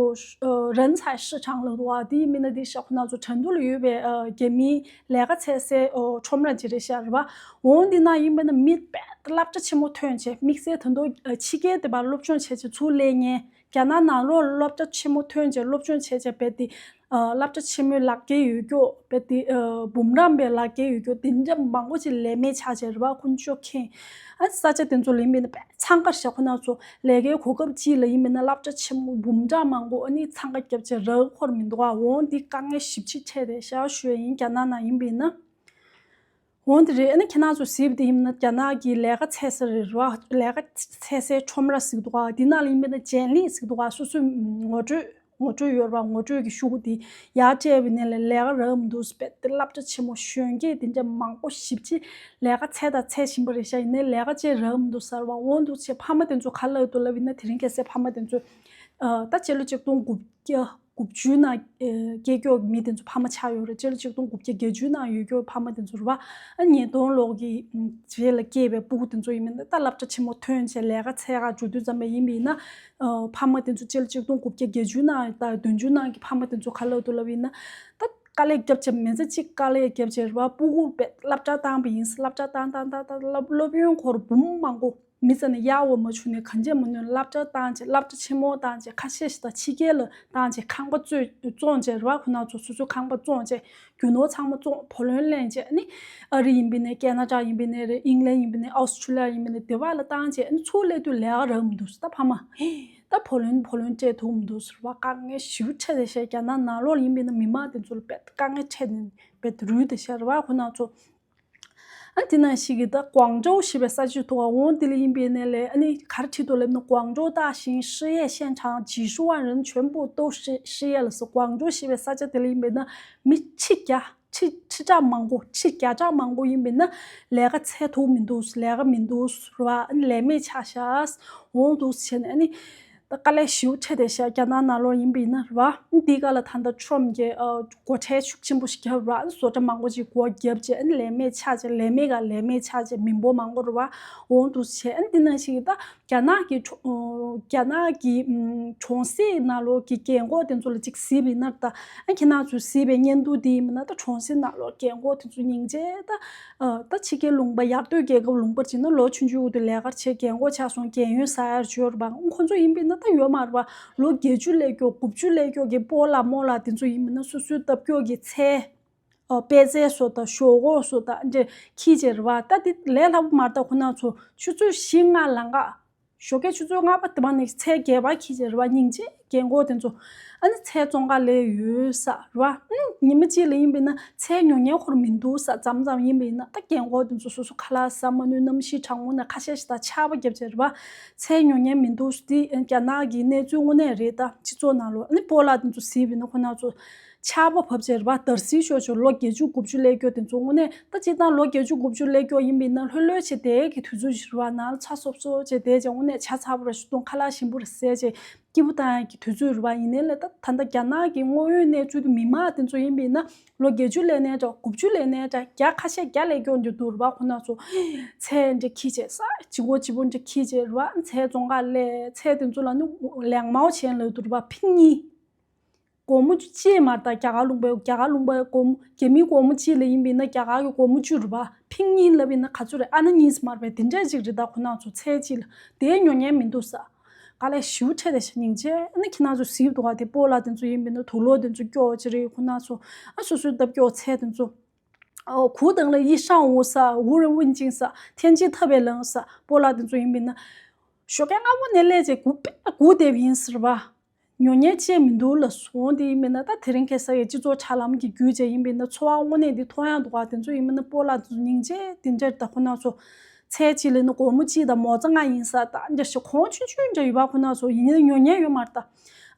呃人才市场 ལབ་འདུག་དེ་ཡིན་མིན་ན་དེ་ཤག་ཁོ་ན་ཚོ་成都ལ་ཡོད་པའི་ཨ་རྒྱ་མིའི་ལས་ཀ་འཚོལ་སའི་ཨོ་ཁྲོམ་ར་ཅིག་རེད་ཤག་རེད་བ། འོང་འདི་ན་ཡིན་པ་ན་མི་དཔེ་སློབ་གྲྭ་ཆེན་མོ་ཐོན་བྱས། དམིགས་བསལ་ད་དུང་ཨ་ཕྱི་རྒྱལ་དེ་བར་སློབ་སྦྱོང་བྱས་བྱས་ཚུར་སླེབས་མཁན། རྒྱ་ནག་ནང་ལོགས་སློབ་གྲྭ་ཆེན་མོ་ཐོན་བྱས་སློབ་སྦྱོང་བྱས་བྱས་རྦད་དེ་ཨ་སློབ་གྲྭ་ཆེན་མོའི་ལག་འཁྱེར་ཡོད་རྒྱུ། རྦད་དེ་ཨ་འབུམ་རམས་པའི་ལག་འཁྱེར་ཡོད་རྒྱུ། དེ་འདྲ་མང་པོ་ཅིག་ལས་མེད་ཆགས་བྱས་རེད་བ། ཁོང་ཚོ་མཁྱེན། ཨ་ས་ཆ་དེ་ཚོ་ལ་ཡིན་མིན་ན་དཔེ་འཚང་ཁ་ཤག་ཁོ་ན་ཚོ་ལས་ཀའི་གོ་སྐབས་ཅིག་ལ་ཡིན་མིན་ན་སློབ་གྲྭ་ཆེན་མོ་འབུམ་ཕྲག་མང་པོ་ཨ་ནི་འཚང་ཁ་བརྒྱབ་བྱས་རག་གི་ཁོར་མི་འདུག་ག་འོང་འདི་དཀའ་ངལ་ཞེ་པོ་ཅིག་འཕྲད་བསྡད་ཤག་ཞུ་ཡ་ཡིན། རྒྱ་ནག་ནང་ཡིན་པ་ཡིན་ན། འོང་དེ་རེད། ཨ་ནི་ཁྱེད་རང་ཚོ་གཟིགས་པ་དེ་ཡིན་ན་རྒྱ་ནག་གི་ལས་ཀ་འཚོལ་ས་རེད་བ། ལས་ཀ་འཚོལ་སའི་ཁྲོམ་ར་ཟེར་གྱི་འདུག་ག་འདི་ནང་ལ་ཡིན་པ་ན་ཇེན་ལི་ཟེར་གྱི་འདུག་ག་སོ་སོའི་ངོ་སྤྲོད་ངོ་སྤྲོད་ཡོད་རེད་བ། ངོ་སྤྲོད་ཀྱི་ཤོག་གུ་དེ་ཡར་སྤྲད་པ་ཡིན་ནའི་ལས་ཀ་རག་མི་འདུག་རྦད་དེ་སློབ་གྲྭ་ཆེན་མོ་གཞོན་སྐྱེས་དེ་འདྲ་མང་པོ་ཞེ་པོ་ཅིག་ལས་ཀ་འཚོལ་དང་འཚོལ་བཞིན་པ་རེད་ཤག་ཡིན་ནའི་ལས་ཀ་ཅིག་རག་མི་འདུག་ཟེར་བ། འོང་འདུག་བྱས་ཕ་མ་དེ་ཚོ་ག་ལབ་འདུག་ལབ་ཡིན་ན། དེ་རིང་ཁ་སང་ཕ་མ་དེ་ཚོ་ཨ་ད་སྤྱི་ལོ་ཆིག་སྟོང་དགུ་བརྒྱ་དགུ་བཅུ་ནང་ཨེ་སྐྱེས་མགྱོགས་མི་དེ་ཚོ་ཕ་མ་ཆགས་ཡོད་རེད། སྤྱི་ལོ་ཆིག་སྟོང་དགུ་བརྒྱ་བརྒྱད་ཅུ་ནང་ཡོད་མགྱོགས་ཕ་མ་དེ་ཚོ་རེད་བ། ཨ་ཉིས་སྟོང་ལོ་གི་རྗེས་ལ་སྐྱེས་པའི་སྤུ་གུ་དེ་ཚོ་ཡིན་མིན་ད་སློབ་གྲྭ་ཆེན་མོ་ཐོན་བྱས་ལས་ཀ་འཚོལ་ག་འགྲོ་དུས་ཙམ་པ་ཡིན་པ་ཡིན་ན། ཨ་ཕ་མ་དེ་ཚོ་སྤྱི་ལོ་ཆིག་སྟོང་དགུ་བརྒྱ་བརྒྱད་ཅུ་ནང་དང་བདུན་ཅུ་ནང་གི་ཕ་མ་དེ་ཚོ་ག་ལབ་འདུག་ལབ་ཡིན་ན། ད་དཀའ་ལས་བརྒྱབ་བྱས་མི་ཚེ་གཅིག་དཀའ་ལས་བརྒྱབ་བྱས་རེད་བ། སྤུ་གུ་དཔེ་སློབ་གྲྭ་བཏང་པ་ཡིན། སློབ་གྲྭ་བཏང་བཏང་བཏང་བཏང་སློབ་སློབ་ཡོན་ཁོར་འབུམ་མང་པོ། མི་ཚེ་ནས་གཡར་བ་མ་བྱུང་ནས་གང་བྱས་མ་ནུས་སློབ་གྲྭ་བཏང་བྱས། སློབ་གྲྭ་ཆེན་མོ་བཏང་བྱས། ཁ་ཤས་ཤིག་ད་ཕྱི་རྒྱལ་ལ་བཏང་བྱས་ཁང་པ་བཙོས་བཙོང་བྱས་རེད་བ། ཁོ་ན་ཚོ་སོ་སོའི་ཁང་པ་བཙོང་བྱས། རྒྱུ་ནོར་ཚང་མ་བཙོང་། བུ་ལོན་ལེན་བྱས། ཨ་ནི་ཨ་རི་ཡིན་པ་ཡིན་ནའི་ཀེ་ན་ཌ་ཡིན་པ་ཡིན་ནའི་རེད། ཨིང་ལན་ཡིན་པ་ཡིན་ནའི་ཨོ་སི་ཁྲུ་ལི་ཡ་ཡིན་པ་ཡིན་ནའི་དེ་བ་ལ་བཏང་བྱས། ཨ་ནི་ཚུར་སླེབས་དུས་ལས་ཀ་རག་མི་འདུག་ད་ཕ་མ་ད་བུ་ལོན་བུ་ལོན་སྤྲད་ཐུབ་མི་འདུག་ཟེར་བ། དཀའ་ངལ་ཞེ་པོ་འཕྲད་བསྡད་ཤག་རྒྱ་ནག་ནང་ལོགས་ཡིན་པ་ཡིན་ན་མི་མང་དེ་ཚོ་ལ་དཔེ་དཀའ་ངལ་འཕྲད་ནས་དཔེ་རུལ་བསྡད་ཤག་རེད་བ། ཁོ་ན་ཚོ། ཨ་དེ་ནང་བཞིན་གྱི་ད་ཀོང་ཀྲོའུ་ཞེས་པའི་ས་ཆ་ཐོག་འོང་དེ་ལ་ཡིན་པའི་ནས་ལས་ཨ་ནི་ག་རེ་བྲིས་འདུག་ལབ་ན། 广州大型失业现场几十万人全部都失失业了 ཟེར། ཀོང་ཀྲོའུ་ཞེས་པའི་ས་ཆ་དེ་ལ་ཡིན་པས་ན་མི་ཁྲི་བརྒྱ་ཁྲི་ཁྲི་ཕྲག་མང་པོ་ཁྲི་བརྒྱ་ཕྲག་མང་པོ་ཡིན་པས་ན་ལས་ཀ་འཚོལ་ཐུབ་མི་འདུག་ལས་ཀ་མི་འདུག་ཟེར་བ། ཨ་ནི་ལས་མེད་ཆགས་ཤག་འོང་འདུག་བྱས་ནས་ཨ་ནི། ད་དཀའ་ལས་ཞེ་པོ་འཕྲད་བསྡད་ཤག་རྒྱ་ནག་ནང་ལོགས་ཡིན་པ་ཡིན་ན་རེད་བ། འདི་ག་ལ་ད་ལྟ་ཁྲོམ་གྱི་ཨ་སྒོ་ཁྲལ་ཤུགས་ཆེན་པོ་ཞིག་བརྒྱབ་རེད་བ། བཟོ་གྲྭ་མང་པོ་ཞིག་སྒོ་བརྒྱབ་བྱས། ཨ་ནི་ལས་མེད་ཆགས་བྱས། ལས་མེད་ག་ལས་མེད་ཆགས་བྱས། མི་འབོར་མང་པོ་རེད་བ། འོང་འདུག་བྱས། ཨ་ནི་འདི་ནང་བཞིན་གྱི་ད་རྒྱ་ནག་གི་ཁྲོ་ཨོ་རྒྱ་ནག་གི་ཨམ་གྲོང་གསེབ་ནང་ལོགས་ཀྱི་རྒན་གོག་དེ་ཚོ་ལ་ཅིག་གཟིགས་པ་ཡིན་ན། ད་ཨ་ཁྱེད་རང་ཚོས་གཟིགས་པའི་བརྙན་ཐུང་དེ་ཡིན་པ་ན། ད་གྲོང་གསེབ་ནང་ལོགས་རྒན་གོག་དེ་ཚོ་སྙིང་རྗེ། ད་ཨ་ད་ཕྱི་རྒྱལ་ལུང་པ། ཡར་སྟོད་རྒྱལ་ཁབ་ལུང་པར་ཕྱིན་ན་ལོ་ཆུང་ཆུང་དུས་ལས་ཀར་བྱས། རྒན་གོག་ཆགས་སོང་། རྒན་ཡོལ་ཟ་ཡར་འབྱོར་བ། ཁོ་ཚོ་ཡིན་པ་ཡིན་ན་ད་ཡོད་མ་རེད་བ། ལོ་བརྒྱད་ཅུ་སླེབས་ཀྱོག་དགུ་བཅུ་སླེབས་ཀྱོག་གི་སྤོ་ལགས་རྨོ་ལགས་དེ་ཚོ་ཡིན་པ་ན་སོ་སོའི་ལྟ་སྐྱོང་གི་ཚལ། ཨོ་པད་ཚལ་བཟོ་དང་ཞོག་ཁོག་བཟོ་དང་འདྲ་འཁྱེར་བྱས་རེད་བ། ད་དེ་ལས་སླ་པོ་མ་རེད། ད་ཁོ་རང་ཚོ་ཆུ་ཚོད་བཞི་ལྔ་ལམ་ཁ། ཞོགས་ཀས་ཆུ་ཚོད་ལྔ་པ་དེ་པ་ནས་ཚལ་སྒལ་པར་འཁྱེར་བྱས་རེད་བ། སྙིང་རྗེ་རྒན་གོག་དེ་ཚོ། ཨ་ནི་ཚལ་བཙོང་ག་སླེབས་ཡོད་ས་རེད་བ། ཨ་ནི་ཉི་མ་གཅིག་ལ་ཡིན་པ་ཡིན་ན་ཚལ་ཉོ་མཁན་ཁོ་རང་མི་འདུག་ས། མཚམས་མཚམས་ཡིན་པ་ཡིན་ན་ད་རྒན་གོག་དེ་ཚོ་སོ་སོ་ཁ་ལག་ཟ་མ་ནུས། གནམ་གཤིས་གྲང་མོ་ནས་ཁ་ཤས་ཤིག་ད་ཆར་པ་བརྒྱབ་བྱས་རེད་བ། ཚལ་ཉོ་མཁན་མི་འདུག་ས། དེ་རྒྱ་ནག་གི་གནས་ཚུལ་དངོས་གནས་རེད། ད་སྤྱི་ཚོགས་ནང་ལོགས། ཨ་ནི་སྤོ་ལགས་དེ་ཚོ་གཟིགས་པ་ཡིན་ན་ཁོ་རང་ཚོ་ཆར་པ་བབས་བྱས་རེད་བ། འདར་སིག་ཤོར་ཤོར། ལོ་བརྒྱད་ཅུ་དགུ་བཅུ་སླེབས་ཀྱོག་དེ་ཚོ་དངོས་གནས། ད་སྤྱིར་བཏང་ལོ་བརྒྱད་ཅུ་དགུ་བཅུ་སླེབས་ཀྱོག་ཡིན་པ་ཡིན་ན་ལྷོད་ལྷོད་བྱས་བསྡད་ཀྱི་དུས་ཚོད་ཞིག་རེད་བ། ནང་ལ་ཚ་སོབ་སོབ་བྱས་བསྡད་བྱས། དངོས་གནས་ཇ་ཚ་པོ་ར་ཞིག་འཐུང་། ཁ་ལག་ཞིམ་པོ་ར་ཟས་བྱས་སྐྱིད་པོ་བཏང་ཡག་གི་དུས་ཚོད་རེད་བ། ཡིན་ནའི་ལས་ད་ད་ལྟ་རྒྱ་ནག་གི་དངོས་ཡོད་གནས་ཚུལ་དེ་མི་མང་དེ་ཚོ་ཡིན་པ་ཡིན་ན་ལོ་བརྒྱད་ཅུ་སླེབས་ནའི་འདྲ། དགུ་བཅུ་སླེབས་ནའི་འདྲ། བརྒྱ་ཁ་ཤས་བརྒྱ་སླེབས་ཀྱོག་འདི་འདུག་རེད་བ། ཁོ་རང་ཚོ་ཚལ་འདྲ་འཁྱེར་བྱས་ས་ལྗིད་ཁོག་ལྗིད་པོ་འདྲ་འཁྱེར་བྱས་རེད་བ། ཚལ་བཙོང་ག་སླེབས། ཚལ་དེ་ཚོ་ལ་ནི་ལེགས་མའོ་ཆེན་ལབ་འདུག་རེད་བ། ཕིང་གཉིས། སྒོར་མོ་བཅུ་གཅིག་མ་རེད། ད་རྒྱ་གར་ལུང་པའི་རྒྱ་གར་ལུང་པའི་སྒོར་མོ། རྒྱ་མིའི་སྒོར་མོ་གཅིག་ལ་ཡིན་པ་ཡིན་ན་རྒྱ་གར་གྱི་སྒོར་མོ་བཅུ་རེད་བ། ཕིང་གཉིས་ལབ་ཡིན་ན་ག་ཚོད་རེད། ཨ་ན་གཉིས་མ་རེད་པས། དེ་འདྲ་ཅིག་རེད། ད་ཁོ་རང་ཚོ་ཚལ་གཅིག་ལ་དེ་ཉོ་མཁན་མི་འདུག་ས། དཀའ་ལས་ཞེ་པོ་འཕྲད་བསྡད་ཤག་སྙིང་རྗེ། ཨ་ནི་ཁྱེད་རང་ཚོ་གཟིགས་འདུག་ག་དེ་སྤོ་ལགས་དེ་ཚོ་ཡིན་པ་ཡིན་ན་དུག་ལོག་དེ་ཚོ་སྐྱོག་བྱས་རེད། ཁོ་རང་ཚོ་ཨ་སོ་སོའི་ལྟ་སྐྱོག་ཚལ་དེ་ཚོ། ཨོ་གུ་དང་ལ་ཡི་ཤང་འུ་ས་ཝུ་རེ་ཝུན་ཅིང་ས་ཐེན་ཅི་ཐབ་པའི་ལང་ས། སྤོ་ལགས་དེ་ཚོ་ཡིན་པ་ཡིན་ན་ཞོགས་ཀས་སྔ་པོ་ནས་སླེབས་བྱས་གུ་པས་གུ་བསྡད་པ་ཡིན་ཟེར་བ། ཉོ་མཁན་ཅིག་མི་འདུག་ལབ་སོང་། དེ་ཡིན་པས་ན་ད་དེ་རིང་ཁ་སང་གི་སྤྱི་ཚོགས་དྲ་ལམ་གྱི་བརྒྱུད་བྱས་ཡིན་པས་ན་འཚོ་བ་དངོས་གནས་འདི་མཐོང་ཡག་འདུག་ག་དེ་ཚོ་ཡིན་པས་ན་སྤོ་ལགས་དེ་ཚོ་སྙིང་རྗེ། དེ་འདྲར་ད་ཁོ་རང་ཚོ་ཚལ་གཅིག་ལ་ནི་སྒོར་མོ་གཅིག་དང་མོ་ཙ་ལྔ་ཡིན་ས། ད་འདྲ་ཞིག་གོང་ཆུང་ཆུང་འདྲ་ཡོད་པ། ཁོ་རང་ཚོ་ཡིན་ན་ཉོ་མཁན་ཡོད་མ་རེད་ད།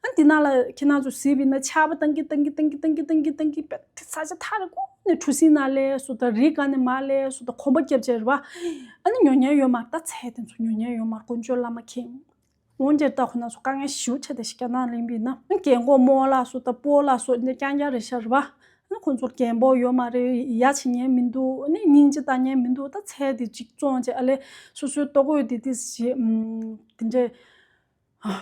ཨ་འདི་ནང་ལ་ཁྱེད་རང་ཚོ་གཟིགས་པ་ཡིན་ན་ཆར་པ་བཏང་གི་བཏང་གི་བཏང་གི་བཏང་གི་བཏང་གི་བཏང་གི་བས་དེ་ས་ཆ་ཐག་རིང་པོ་ནས་གྲུ་གཟིངས་ནང་སླེབས་སོང་། ད་རི་སྒང་ནས་མར་སླེབས་སོང་། ད་གོམ་པ་བརྒྱབ་བྱས་རེད་བ། ཨ་ནི་ཉོ་མཁན་ཡོད་མ་རེད་ད། ཚལ་དེ་ཚོ་ཉོ་མཁན་ཡོད་མ་རེད། དཀོན་མཆོག་བླ་མ་མཁྱེན། འོན་ཀྱང་ད་ཁོ་རང་ཚོ་དཀའ་ངལ་ཞེ་པོ་འཕྲད་བསྡད་ཤག་རྒྱ་ནག་ལ་ཡིན་པ་ཡིན་ན། རྒན་གོག་རྨོ་ལགས་སོགས་དང་སྤོ་ལགས་སོགས་འདི་རྐྱང་རྐྱང་རེད་ཤག་རེད་བ། ཁོ་ཚོར་རྒན་པོ་ཡོད་མ་རེད། ཡ་བྱེད་མཁན་མི་འདུག་ཨ་ནི་སྙིང་རྗེ་ལྟ་མཁན་མི་འདུག་ད་ཚལ་དེ་གཅིག་བཙོང་བྱས་ཨ་ལས་སོ་སོའི་ལྟོ་གོས་དེ་དེ་བྱེད་དེ་འདྲས་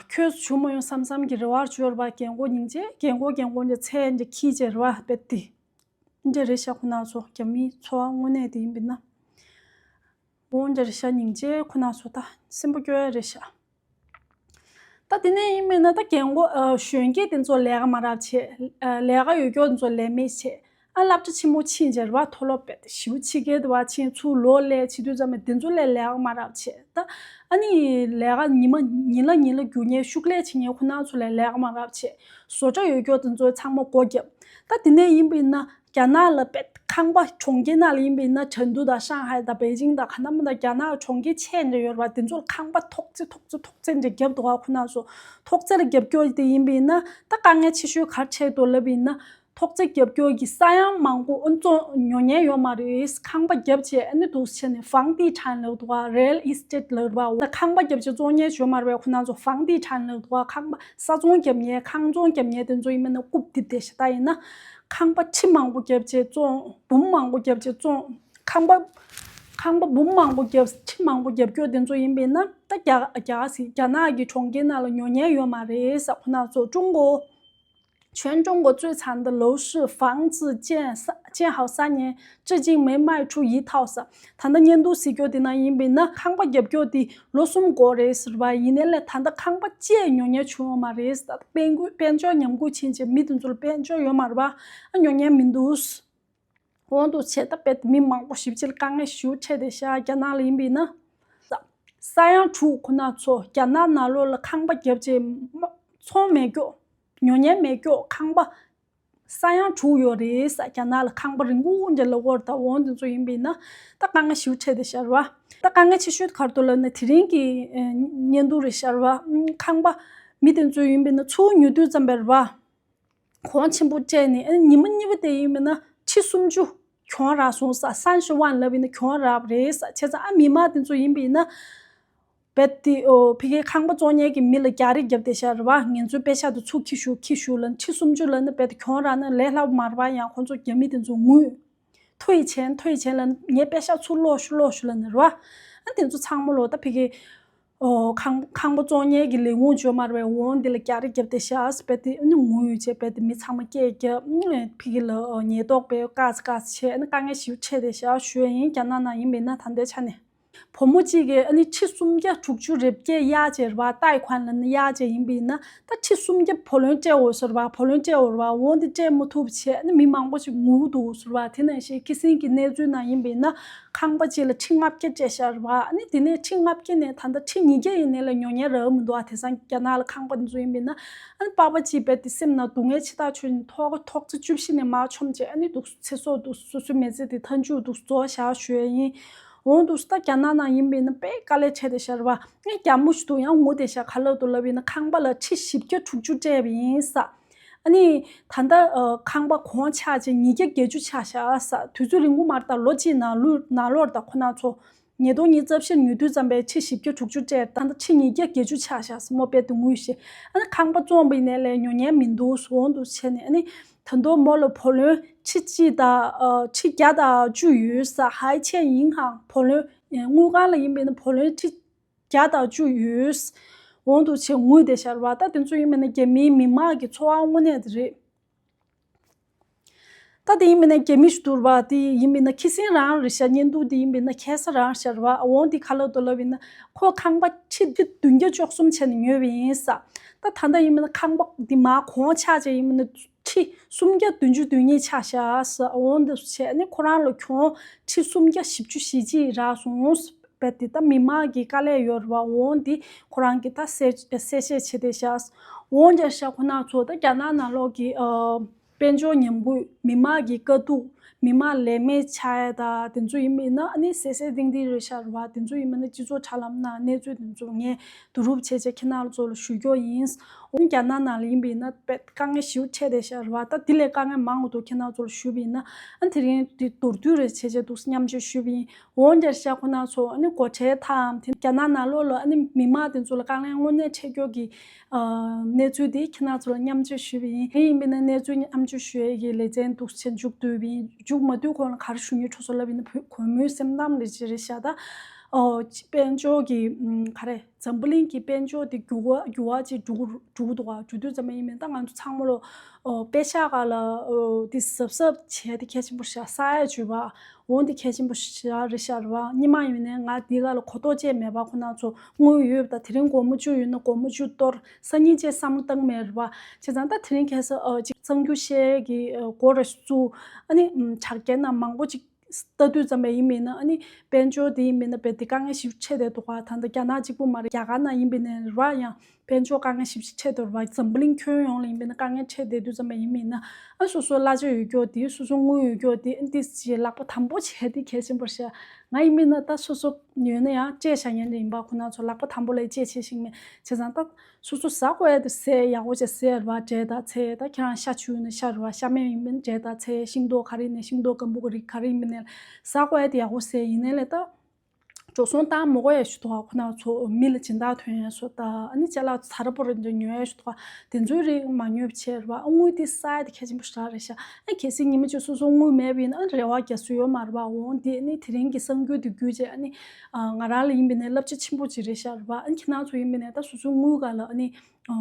ཁྱོད་བྱུང་མ་ཡོང་བསམ་བསམ་གྱི་རེ་བ་བྱོས་རེད་བ། རྒན་གོག་སྙིང་རྗེ། རྒན་གོག་རྒན་གོག་འདྲས་ཚལ་འདྲས་འཁྱེར་བྱས་རེད་བ། དཔེ་དེ་འདྲས་རེད་ཤག་ཁོ་རང་ཚོ་རྒྱ་མིའི་འཚོ་བ་དངོས་གནས་དེ་ཡིན་པ་ཡིན་ན། འོ་འདྲ་རེད་ཤག་སྙིང་རྗེ། ཁོ་རང་ཚོ་ད་སེམས་པ་སྐྱོ་ཡ་རེད་ཤག་ད་དེ་ནས་ཡིན་མིན་ན་ད་རྒན་གོག་ཨ་གཞོན་སྐྱེས་དེ་ཚོ་ལས་ཀ་མ་རག་བྱས། ཨ་ལས་ཀ་ཡོད་སྐྱོ་དེ་ཚོ་ལས་མེད་བྱས། ཨ་སློབ་གྲྭ་ཆེན་མོ་ཕྱིན་བྱས་རེད་བ། མཐོ་སློབ་དཔེ་ཞེ་པོ་ཕྱི་རྒྱལ་དུ་བ་ཕྱིན་ཚུར་ལོག་སླེབས་བྱེད་དུས་ཙམ་པ་དེ་ཚོ་ལས་ལས་ཀ་མ་རག་བྱས། ད་ཨ་ནི་ལས་ཀ་ཉི་མ་ཉིན་ལ་ཉིན་ལ་རྒྱུག་མཁན་ཤུགས་ལས་བྱེད་མཁན་ཁོ་རང་ཚོ་ལས་ལས་ཀ་མ་རག་བྱས། བཟོ་གྲྭ་ཡོད་སྐྱོ་དེ་ཚོ་ཚང་མ་སྒོ་བརྒྱབ། ད་དེ་ནས་ཡིན་པ་ཡིན་ན། རྒྱ་ནག་ལ་དཔེ་ཁང་པ་གྲོང་ཁྱེར་ནང་ལ་ཡིན་པ་ཡིན་ན་ཁྲེང་ཏུའུ་དང་ཧྲང་ཧའེ་དང་པེ་ཅིང་དང་ག་ན་མ་དང་རྒྱ་ནག་གྲོང་ཁྱེར་ཆེ་འདྲ་ཡོད་རེད་བ། དེ་ཚོར་ཁང་པ་ཐོག་བརྩེགས་ཐོག་བརྩེགས་ཐོག་བརྩེགས་འདྲ་བརྒྱབ་འདུག་ག་ཁོ་རང་ཚོ། ཐོག་བརྩེགས་ལ་རྒྱབ་སྐྱོར་དེ་ཡིན་པ་ཡིན་ན་ད་དཀའ་ངལ་ཆེ་ཤོས་ག་རེ་འཕྲད་འདུག་ལབ་པ་ཡིན་ན། ཐོག་བརྩེགས་རྒྱབ་སྐྱོར་གྱི་ས་ཡོམ་མང་པོ་ཨ་ཙོ་ཉོ་མཁན་ཡོད་མ་རེད། ཁང་པ་བརྒྱབ་བྱས་ཨ་ནི་འདུག་སེ་བྱས་ནས་房地产ལབ་འདུག་ག real estate ལབ་རེད་བ། ད་ཁང་པ་བརྒྱབ་བྱས་བཙོང་མཁན་ཡོད་མ་རེད་བས། ཁོ་རང་ཚོ་房地产ལབ་འདུག་ག་ཁང་པ་ས་ཚོང་རྒྱབ་མཁན་ཁང་ཚོང་རྒྱབ་མཁན་དེ་ཚོ་ཡིན་པ་ན་རྐུབ་རྡིབ་བསྡད་ཤག་ད་ཡིན་ན། ཁང་པ་ཁྲི་མང་པོ་བརྒྱབ་བྱས་བཙོང་། འབུམ་མང་པོ་བརྒྱབ་བྱས་བཙོང་། ཁང་པ་ཁང་པ་འབུམ་མང་པོ་བརྒྱབ། ཁྲི་མང་པོ་རྒྱབ་སྐྱོར་དེ་ཚོ་ཡིན་པས་ན། ད་རྒྱ་རྒྱ་ག་ཟེར། རྒྱ་ནག་གི་གྲོང་ཁྱེར་ནང་ལ་ཉོ་མཁན་ཡོད་མ་རེད་ཟེར། ཁོ་རང་ཚོ་ཀྲུང་གོ། 全中国最长的楼市房子建设建好三年，至今没卖出一套ཟེར། ད་ལྟ་བརྙན་ཐུང་གཟིགས་སྐྱོར་དེ་ནང་ཡིན་པས་ན་ཁང་པ་རྒྱབ་སྐྱོར་དེ་ལོ་གསུམ་འགོར་རེད་ཟེར་བ། ཡིན་ནའི་ལས་ད་ལྟ་ཁང་པ་གཅིག་ཉོ་མཁན་བྱུང་ཡོད་མ་རེད་ཟེར། ད་དཔལ་འབྱོར་དཔལ་འབྱོར་ཉམས་རྒུད་ཕྱིན་བྱས་མི་དེ་ཚོ་ལ་དཔལ་འབྱོར་ཡོད་མ་རེད་བ། ཨ་ཉོ་མཁན་མི་འདུག་འོང་འདུག་བྱས། ད་དཔེ་མི་མང་པོ་ཞེ་པོ་ཅིག་ལ་དཀའ་ངལ་ཞེ་པོ་འཕྲད་བསྡད་ཤག་རྒྱ་ནག་ལ་ཡིན་པ་ཡིན་ན། ས་ཡང་དྲུག་ཁོ་ན་ཚོ་རྒྱ་ནག་ནང་ལོགས་ལ་ཁང་པ་བརྒྱབ་བྱས་མ་ཚོང་མེད་སྐྱོ། ཉོ་མཁན་མེད་སྐྱོ། ཁང་པ་ས་ཡང་དྲུག་ཡོད་རེད་ས། རྒྱ་ནག་ལ་ཁང་པ་རིང་པོ་འདྲ་ལ་དབོར་ད་འོང་དེ་ཚོ་ཡིན་པ་ཡིན་ན་ད་དཀའ་ངལ་ཞེ་པོ་འཕྲད་བསྡད་ཤག་རེད་བ། ད་དཀའ་ངལ་ཆེ་ཤོས་ག་རེ་འདུག་ལབ་ན་དེ་རིང་གི་ཨ་བརྙན་ཐུང་རེད་ཤག་རེད་བ། ཁང་པ་མི་དེ་ཚོ་ཡིན་པ་ཡིན་ན་ཚུར་ཉོ་དུས་ཙམ་པ་རེད་བ། གོང་ཆེན་པོ་སྤྲད་ནས་ཨ་ནི་ཉི་མ་གཉིས་པ་དེ་ཡིན་པ་ན་ཁྲི་སུམ་ཅུ་གྱོང་རག་སོང་ས། 三十万ལབ་ཡིན་ན་གྱོང་རག་པ་རེད་ས། བྱས་ཙང་ཨ་མི་མང་དེ་ཚོ་ཡིན་པ་ཡིན་ན་ རྦད་དེ་ཨོ་ཕ་གིའི་ཁང་པ་བཙོང་མཁན་གྱི་མི་ལ་རྒྱག་རེས་བརྒྱབ་བསྡད་ཤག་རེད་བ། ངེད་ཚོའི་པེ་ཤག་དེ་ཚུར་འཁྱེར་ཤོག་འཁྱེར་ཤོག་ལབ་ནས། ཁྲི་སུམ་ཅུ་ལབ་ནས་རྦད་དེ་གྱོང་རག་ན་ལས་སླ་པོ་མ་རེད་བ། ཡང་ཁོང་ཚོ་རྒྱ་མི་དེ་ཚོ་ངུས། ཐོ་ཡི་ཆེན་ཐོ་ཡི་ཆེན་ལབ་ནས། ངའི་པེ་ཤག་ཚུར་སློག་ཤོག་སློག་ཤོག་ལབ་ནས་རེད་བ། ཨ་དེ་ཚོ་ཚང་མ་ལོ་ད་ཕ་གིའི་ཨོ་ཁང་ཁང་པ་བཙོང་མཁན་གྱི་ལས་ཁུངས་བརྗོད་མ་རེད་བས། འོང་འདི་ལ་རྒྱག་རེས་བརྒྱབ་བསྡད་ཤག་རྦད་དེ་ཨ་ནི་ངུས་བྱས། རྦད་དེ་མི་ཚང་མ་སྐད་རྒྱབ། ཨ་ནི་ཕ་གི་ལ་ཨོ་ཉེན་རྟོག་པས་བཀག་བཀག་བྱས། ཨ་ནི་དཀའ་ངལ་ཞེ་པོ་འཕྲད་བསྡད་ཤག་ཞུ་ཡ་ཡིན། རྒྱ་ནག་ནང་ཡིན་པ་ཡིན་ན་ད་ལྟའི་ཆ་ནས། བུ་མོ་གཅིག་གིས་ཨ་ནི་ཁྲི་སུམ་བརྒྱ་དྲུག་ཅུ་རེ་བརྒྱད་གཡར་བྱས་རེད་བ། ཏའི་ཁོན་ལབ་ནས་གཡར་བྱས་ཡིན་པ་ཡིན་ན། ད་ཁྲི་སུམ་བརྒྱ་བུ་ལོན་སྤྲད་འོས་ཟེར་བ། བུ་ལོན་སྤྲད་འོས་རེད་བ། འོང་འདི་སྤྲད་མ་ཐུབ་བྱས། ཨ་ནི་མི་མང་པོ་ཞིག་ངུ་འདུག་ཟེར་བ། དེ་ནང་བཞིན་ཁི་སིང་གི་གནས་ཚུལ་ནང་ཡིན་པ་ཡིན་ན། ཁང་པ་གཅིག་ལ་ཁྲི་ལྔ་བརྒྱ་སྤྲད་ཤག་རེད་བ། ཨ་ནི་དེ་ནས་ཁྲི་ལྔ་བརྒྱ་ནས་ད་ལྟ་ཁྲི་ཉིས་བརྒྱ་ཡིན་ནའི་ལ་ཉོ་མཁན་རག་མི་འདུག་ཨ། དེང་སང་རྒྱ་ནག་ལ་ཁང་པ་འདི་ཚོ་ཡིན་པ་ཡིན་ན། ཨ་ནི་པ་ཕ་གཅིག་རྦད་དེ་སེམས་ནང་སྡུག་བསྔལ་ཆེ་ཐག་ཆོད་ནས་ཐོག་ཐོག་ཚེ་བཅུ་བཞི་ནས་མར་མཆོངས་བྱས། ཨ་ནི་འདུག་ཚེ་སྲོག་འདུག་སོ་སོའི་མི་ཚེ་དེ་མཐའ་མཇུག་འདུག་རྫོགས་བཞག་ཞུ་ཡ་ཡིན། འོང་འདུག་ད་རྒྱ་ནག་ནང་ཡིན་པ་ཡིན་ན་དཔེ་དཀའ་ལས་འཕྲད་བསྡད་ཤག་རེད་བ། ངས་རྒྱ་མོ་ཞིག་འདུག་ཡང་ངུ་བསྡད་ཤག་ག་ལབ་འདུག་ལབ་ཡིན་ན། ཁང་པ་ལ་ཁྲི་བཞི་བརྒྱ་དྲུག་ཅུ་སྤྲད་པ་ཡིན་ས། ཨ་ནི་ད་ལྟ་ཨ་ཁང་པ་གོང་ཆག་བྱས་ཉིས་བརྒྱ་བརྒྱད་ཅུ་ཆག་ཤག་ས། དུས་ཚོད་རིང་པོ་མ་རེད། ད་ལོ་གཅིག་ནང་ལོགས་ནང་ལོགས་རེད། ད་ཁོ་ན་ཚོ་ཉིས་སྟོང་ཉི་ཤུ་རྩ་བཞི་ཉོ་དུས་ཙམ་པའི་ཁྲི་བཞི་བརྒྱ་དྲུག་ཅུ་སྤྲད། ད་ལྟ་ཁྲི་ཉིས་བརྒྱ་བརྒྱད་ཅུ་ཆག་ཤག་ས། མོ་རྦད་དེ་ངུས་ཤག་ཨ་ནི་ཁང་པ་བཙོངས་པ་ཡིན་ནའི་ལས་ཉོ་མཁན་མི་འདུག་འོང་འདུག་བྱས་ནས། ཨ་ནི་ད་དུང་མོ་ལ་བུ་ལོན་ཁྲི་གཅིག་དང་ཨ་ཁྲི་བརྒྱ་དང་བཅུ་ཡོད་ས། ཧའེ་ཆེན་ཡིན་ཧང་བུ་ལོན། དངུལ་ཁང་ལ་ཡིན་པ་ཡིན་ན་བུ་ལོན་ཁྲི་བརྒྱ་དང་བཅུ་ཡོད། འོང་འདུག་བྱས་ངུས་བསྡད་ཤག་རེད་བ། ད་དེ་ཚོ་ཡིན་པ་ཡིན་ན་རྒྱ་མིའི་མི་དམངས་ཀྱི་འཚོ་བ་དངོས་གནས་དེ་རེད། ད་དེ་ཡིན་པ་ཡིན་ན་རྒྱ་མི་ཞིག་འདུག་རེད་བ། དེ་ཡིན་པ་ཡིན་ན་ཁི་སིང་རང་རེད་ཤག་བརྙན་ཐུང་དེ་ཡིན་པ་ཡིན་ན་ཁ་སང་རང་ཤག་རེད་བ། འོང་དེ་ག་ལབ་འདུག་ལབ་ཡིན་ན། ཁོ་ཁང་པ་ཁྲི་བདུན་བརྒྱ་བཅུ་གསུམ་བྱས་ནས་ཉོས་པ་ཡིན་ས། ད་ད་ལྟ་ཡིན་པ་ཡིན་ན་ཁང་པ་འདི་མར་གོང་ཆག་བྱས་ཡིན་པ་ཡིན་ན་ཁྲི་སུམ་བརྒྱ་བདུན་ཅུ་དོན་གཉིས་ཆག་ཤག་ས། འོང་འདུག་བྱས་ནས་ཁོ་རང་ལ་གྱོང་ཁྲི་སུམ་བརྒྱ་བཞི་བཅུ་ཞེ་གཅིག་རག་སོང་། རྦད་དེ་ད་མི་མང་གི་དཀའ་ལས་ཡོད་རེད་བ། འོང་འདི་ཁོ་རང་གིས་ད་གསལ་གསལ་བཤད་བྱས་བསྡད་ཤག་འོང་རྒྱ་ཤག་ཁོ་ན་ཚོ་ད་རྒྱ་ནག་ནང་ལོགས་ཀྱི་ཨ་དཔལ་འབྱོར་ཉམས་རྒུད། མི་མང་གི་དཀའ་སྡུག་མི་མང་ལས་མེད་ཆགས་ཡ་ད་དེ་ཚོ་ཡིན་པ་ཡིན་ན། ཨ་ནི་གསལ་གསལ་ཏིང་ཏིང་རེད་ཤག་རེད་བ། དེ་ཚོ་ཡིན་པ་ན་སྤྱི་ཚོགས་དྲ་ལམ་ནང་གནས་ཚུལ་དེ་ཚོ་ངས་བསྡུ་རུབ་བྱས་བྱས་ཁྱེད་རང་ཚོ་ལ་ཞུ་རྒྱུ་ཡིན། འོང་རྒྱ་ནག་ནང་ལ་ཡིན་པ་ཡིན་ན་དཔེ་དཀའ་ངལ་ཞེ་པོ་འཕྲད་བསྡད་ཤག་རེད་བ། ད་དེ་ལས་དཀའ་ངལ་མང་པོ་འདུག་ཁྱེད་རང་ཚོ་ལ་ཞུས་པ་ཡིན་ན། ཨ་དེ་རིང་དེ་མདོར་བསྡུས་རེ་བྱས་བྱས་འདུག་སེ་མཉམ་སྤྱོད་ཞུས་པ་ཡིན། འོང་རྒྱ་ཤག་ཁོ་ན་ཚོ་ཨ་ནི་སྒོ་ཁྲལ་དང་དེ་རྒྱ་ནག་ནང་ལོགས་ལ་ཨ་ནི་མི་མང་དེ་ཚོ་ལ་དཀའ་ངལ་དངོས་གནས་འཕྲད་རྒྱུ་གི་ཨ་གནས་ཚུལ་དེ་ཁྱེད་རང་ཚོ་ལ་མཉམ་སྤྱོད་ཞུས་པ་ཡིན། དེ་ཡིན་པ་ན་གནས་ཚུལ་མཉམ་སྤྱོད་ཞུ་ཡས་ཀྱི་ལེ་ཚན་འདུག་སེ་མཇུག་བསྡུས་པ་ཡིན། མཇུག་མ་བསྡུས་གོང་ལ་ག་རེ་ཞུ་སྙིང་འདོད་སོང་ལབ་ཡིན་ན། བུ་གུས་མོའི་སེམས་གཏམ་རེ་ཅིག་རེད་ཤག་ད་ཨོ་དཔལ་འབྱོར་གྱི་ཨམ་ག་རེ་འཛམ་བུ་གླིང་གི་དཔལ་འབྱོར་དེ་འགྱུར་བ་འགྱུར་བ་ཅིག་འགྲོ་གི་འགྲོ་གི་འདུག་ག་འགྲོ་དུས་ཙམ་པ་ཡིན་པ་ཡིན་ན། ད་ང་ཚོ་ཚང་མ་ལོ་ཨོ་པེ་ཤག་སྒང་ལ་ཨོ་དེ་གཟབ་གཟབ་བྱས་ཏེ་གལ་ཆེན་པོ་ཤག་ས་ཡ་བྱུས་པ། འོང་དེ་གལ་ཆེན་པོ་ཞིག་རེད་ཤག་རེད་བ། སྔོན་མ་ཡིན་ནའི་ང་དེའི་སྒང་ལ་གོ་རྟོགས་ཅིག་མེད་པ། ཁོ་ན་ཚོ་དངུལ་ཡོད་པ་དང་། དེ་རིང་སྒོར་མོ་བཅུ་ཡོད་ན་སྒོར་མོ་བཅུ་གཏོར། སང་ཉིན་ཅིག་བསམ་བློ་བཏང་མེད་རེད་བ། བྱས་ཙང་ད་དེ་རིང་ཁ་སང་ཨ་ཅིག་གསར་འགྱུར་བཤད་ཀྱི་ཨ་སྒོ་རེ་བཙུགས། ཨ་ནི་ཨམ་དྲ་རྒྱའི་ནང་མང་པོ་ཅིག་ལྟ་དུས་ཙམ་པ་ཡིན་པ་ཡིན་ན། ཨ་ནི་དཔལ་འབྱོར་དེ་ཡིན་པ་ཡིན་ན་རྦད་དེ་དཀའ་ངལ་ཞེ་པོ་འཕྲད་བསྡད་འདུག་ག་ད་ལྟ་རྒྱ་ནག་གཅིག་པུ་མ་རེད། རྒྱ་གར་ནང་ཡིན་པ་ཡིན་ན་རེད་བ། ཡང་དཔལ་འབྱོར་དཀའ་ངལ་ཞེ་པོ་ཅིག་འཕྲད་འདུག་རེད་བ། འཛམ་བུ་གླིང་ཁྱོན་ཡོངས་ལ་ཡིན་པ་ཡིན་ན་དཀའ་ངལ་འཕྲད་བསྡད་དུས་ཙམ་པ་ཡིན་པ་ཡིན་ན། ཨ་སོ་སོ་གླ་ཆ་ཡོད་རྒྱུ་དེ། སོ་སོ་དངུལ་ཡོད་རྒྱུ་དེ། ཨ་ཏི་ཅིག་ལག་པ་དམ་པོ་བྱས་ཏེ་གལ་ཆེན་པོ་ཤག་ང་ཡིན་པ་ཡིན་ན་ད་སོ་སོ་ཡོད་ན་ཡང་སྤྲད་བཞག་མཁན་རེད། ཡིན་པ་ཁོ་ན་ཚོ་ལག་པ་དམ་པོ་ལ་སྤྲད་བྱེད་ཤེས་མེད། བྱས་ཙང་ད་སོ་སོ་ཟ་དགོས་ཡ་དེ་ཟས་ཡག་པོ་ཅིག་ཟས་རེད་བ། འབྲས་དང་ཚལ། ད་ཁྱེད་རང་ཤ་མཆོད་ན་ཤ་རེད་བ། ཤ་མེད་ཡིན་པ་ཡིན་ན་འབྲས་དང་ཚལ། ཤིང་ཏོག་ག་རེ་ཡིན་ན་ཤིང་ཏོག་སྐམ་པོ་གི་རིགས། ག་རེ་ཡིན་པ་ཡིན་ནའི་ཟ་དགོས་ཡ་དེ་ཡག་པོ་ཟས། ཡིན་ནའི་ལས་ད་འགྲོ་སོང་བཏང་མི་དགོས་ཡ་ཞིག་འདུག་ག་ཁོ་ན་ཚོ་མི་ལ་སྦྱིན་བདག་ཐོན་ཡ་ཞིག་དང་། ཨ་ནི་ཅ་ལག་ཚ་ར་པོ་རེ་འདྲ་ཉོ་ཡ་ཞིག་འདུག་ག་དེ་ཚོའི་རིགས་མ་ཉོས་པ་བྱས་རེད་བ། ཨ་དངུལ་དེ་བསགས་ཡ་དེ་གལ་ཆེན་པོ་ཞེ་དྲག་རེད་ཤག་ཨ་གལ་སྲིད་ཉི་མ་གཅིག་སོ་སོ་དངུལ་མེད་པ་ཡིན་ན། ཨ་རེ་བ་རྒྱག་ས་ཡོད་མ་རེད་བ། འོང་དེ་ཨ་ནི་དེ་རིང་གི་གསར་འགྱུར་དེ་བརྒྱུད་བྱས། ཨ་ནི་ཨ་ང་རང་ལ་ཡིན་པ་ཡིན་ནའི་བསླབ་བྱ་ཆེན་པོ་ཅིག་རེད་ཤག་རེད་བ། ཨ་ནི་ཁྱེད་རང་ཚོ་ཡིན་པ་ཡིན་ནའི་ད་སོ་སོའི་དངུལ་སྒང་ལ་ཨ་ནི་ཨ་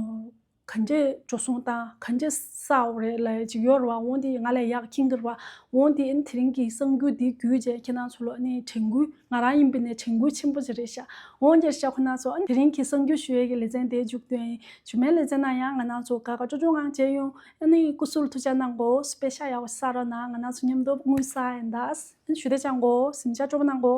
ག་འདྲས་འགྲོ་སོང་བཏང་། ག་འདྲས་བསགས་དགོས་རེད་ལབ་ཡ་ཅིག་ཡོད་རེད་བ། འོང་དེ་ང་ལས་ཡག་མཁྱེན་གྱི་རེད་བ། འོང་དེ་ཨ་ནི་དེ་རིང་གི་གསར་འགྱུར་དེ་བརྒྱུད་བྱས་ཁྱེད་རང་ཚོ་ལ་ཨ་ནི་དྲན་སྐུལ། ང་རང་ཡིན་པ་ཡིན་ནའི་དྲན་སྐུལ་ཆེན་པོ་ཅིག་རེད་ཤག་འོང་རྒྱ་ཤག་ཁོ་ན་ཚོ། ཨ་ནི་དེ་རིང་གི་གསར་འགྱུར་ཞུ་ཡས་ཀྱི་ལེ་ཚན་དེ་མཇུག་བསྡུ་ཡ་ཡིན། རྗེས་མའི་ལེ་ཚན་ནང་ཡང་ང་རང་ཚོ་དགའ་དགའ་སྤྲོ་སྤྲོ་ངང་མཇལ་ཡོང་། ཨ་ནི་སྐུ་གཟུགས་ལ་ཐུགས་ཅག་གནང་གོ། པེ་ཤག་ཡག་པོ་བསགས་རོགས་གནང་། ང་རང་ཚོ་མཉམ་དུ་དངུལ་བསགས་ཡིན་ད། ཨ་ནི་ཞུ་དེ་ཅང་གོ། གཟིམ་འཇག་སྤྲོ་པོ་གནང་གོ།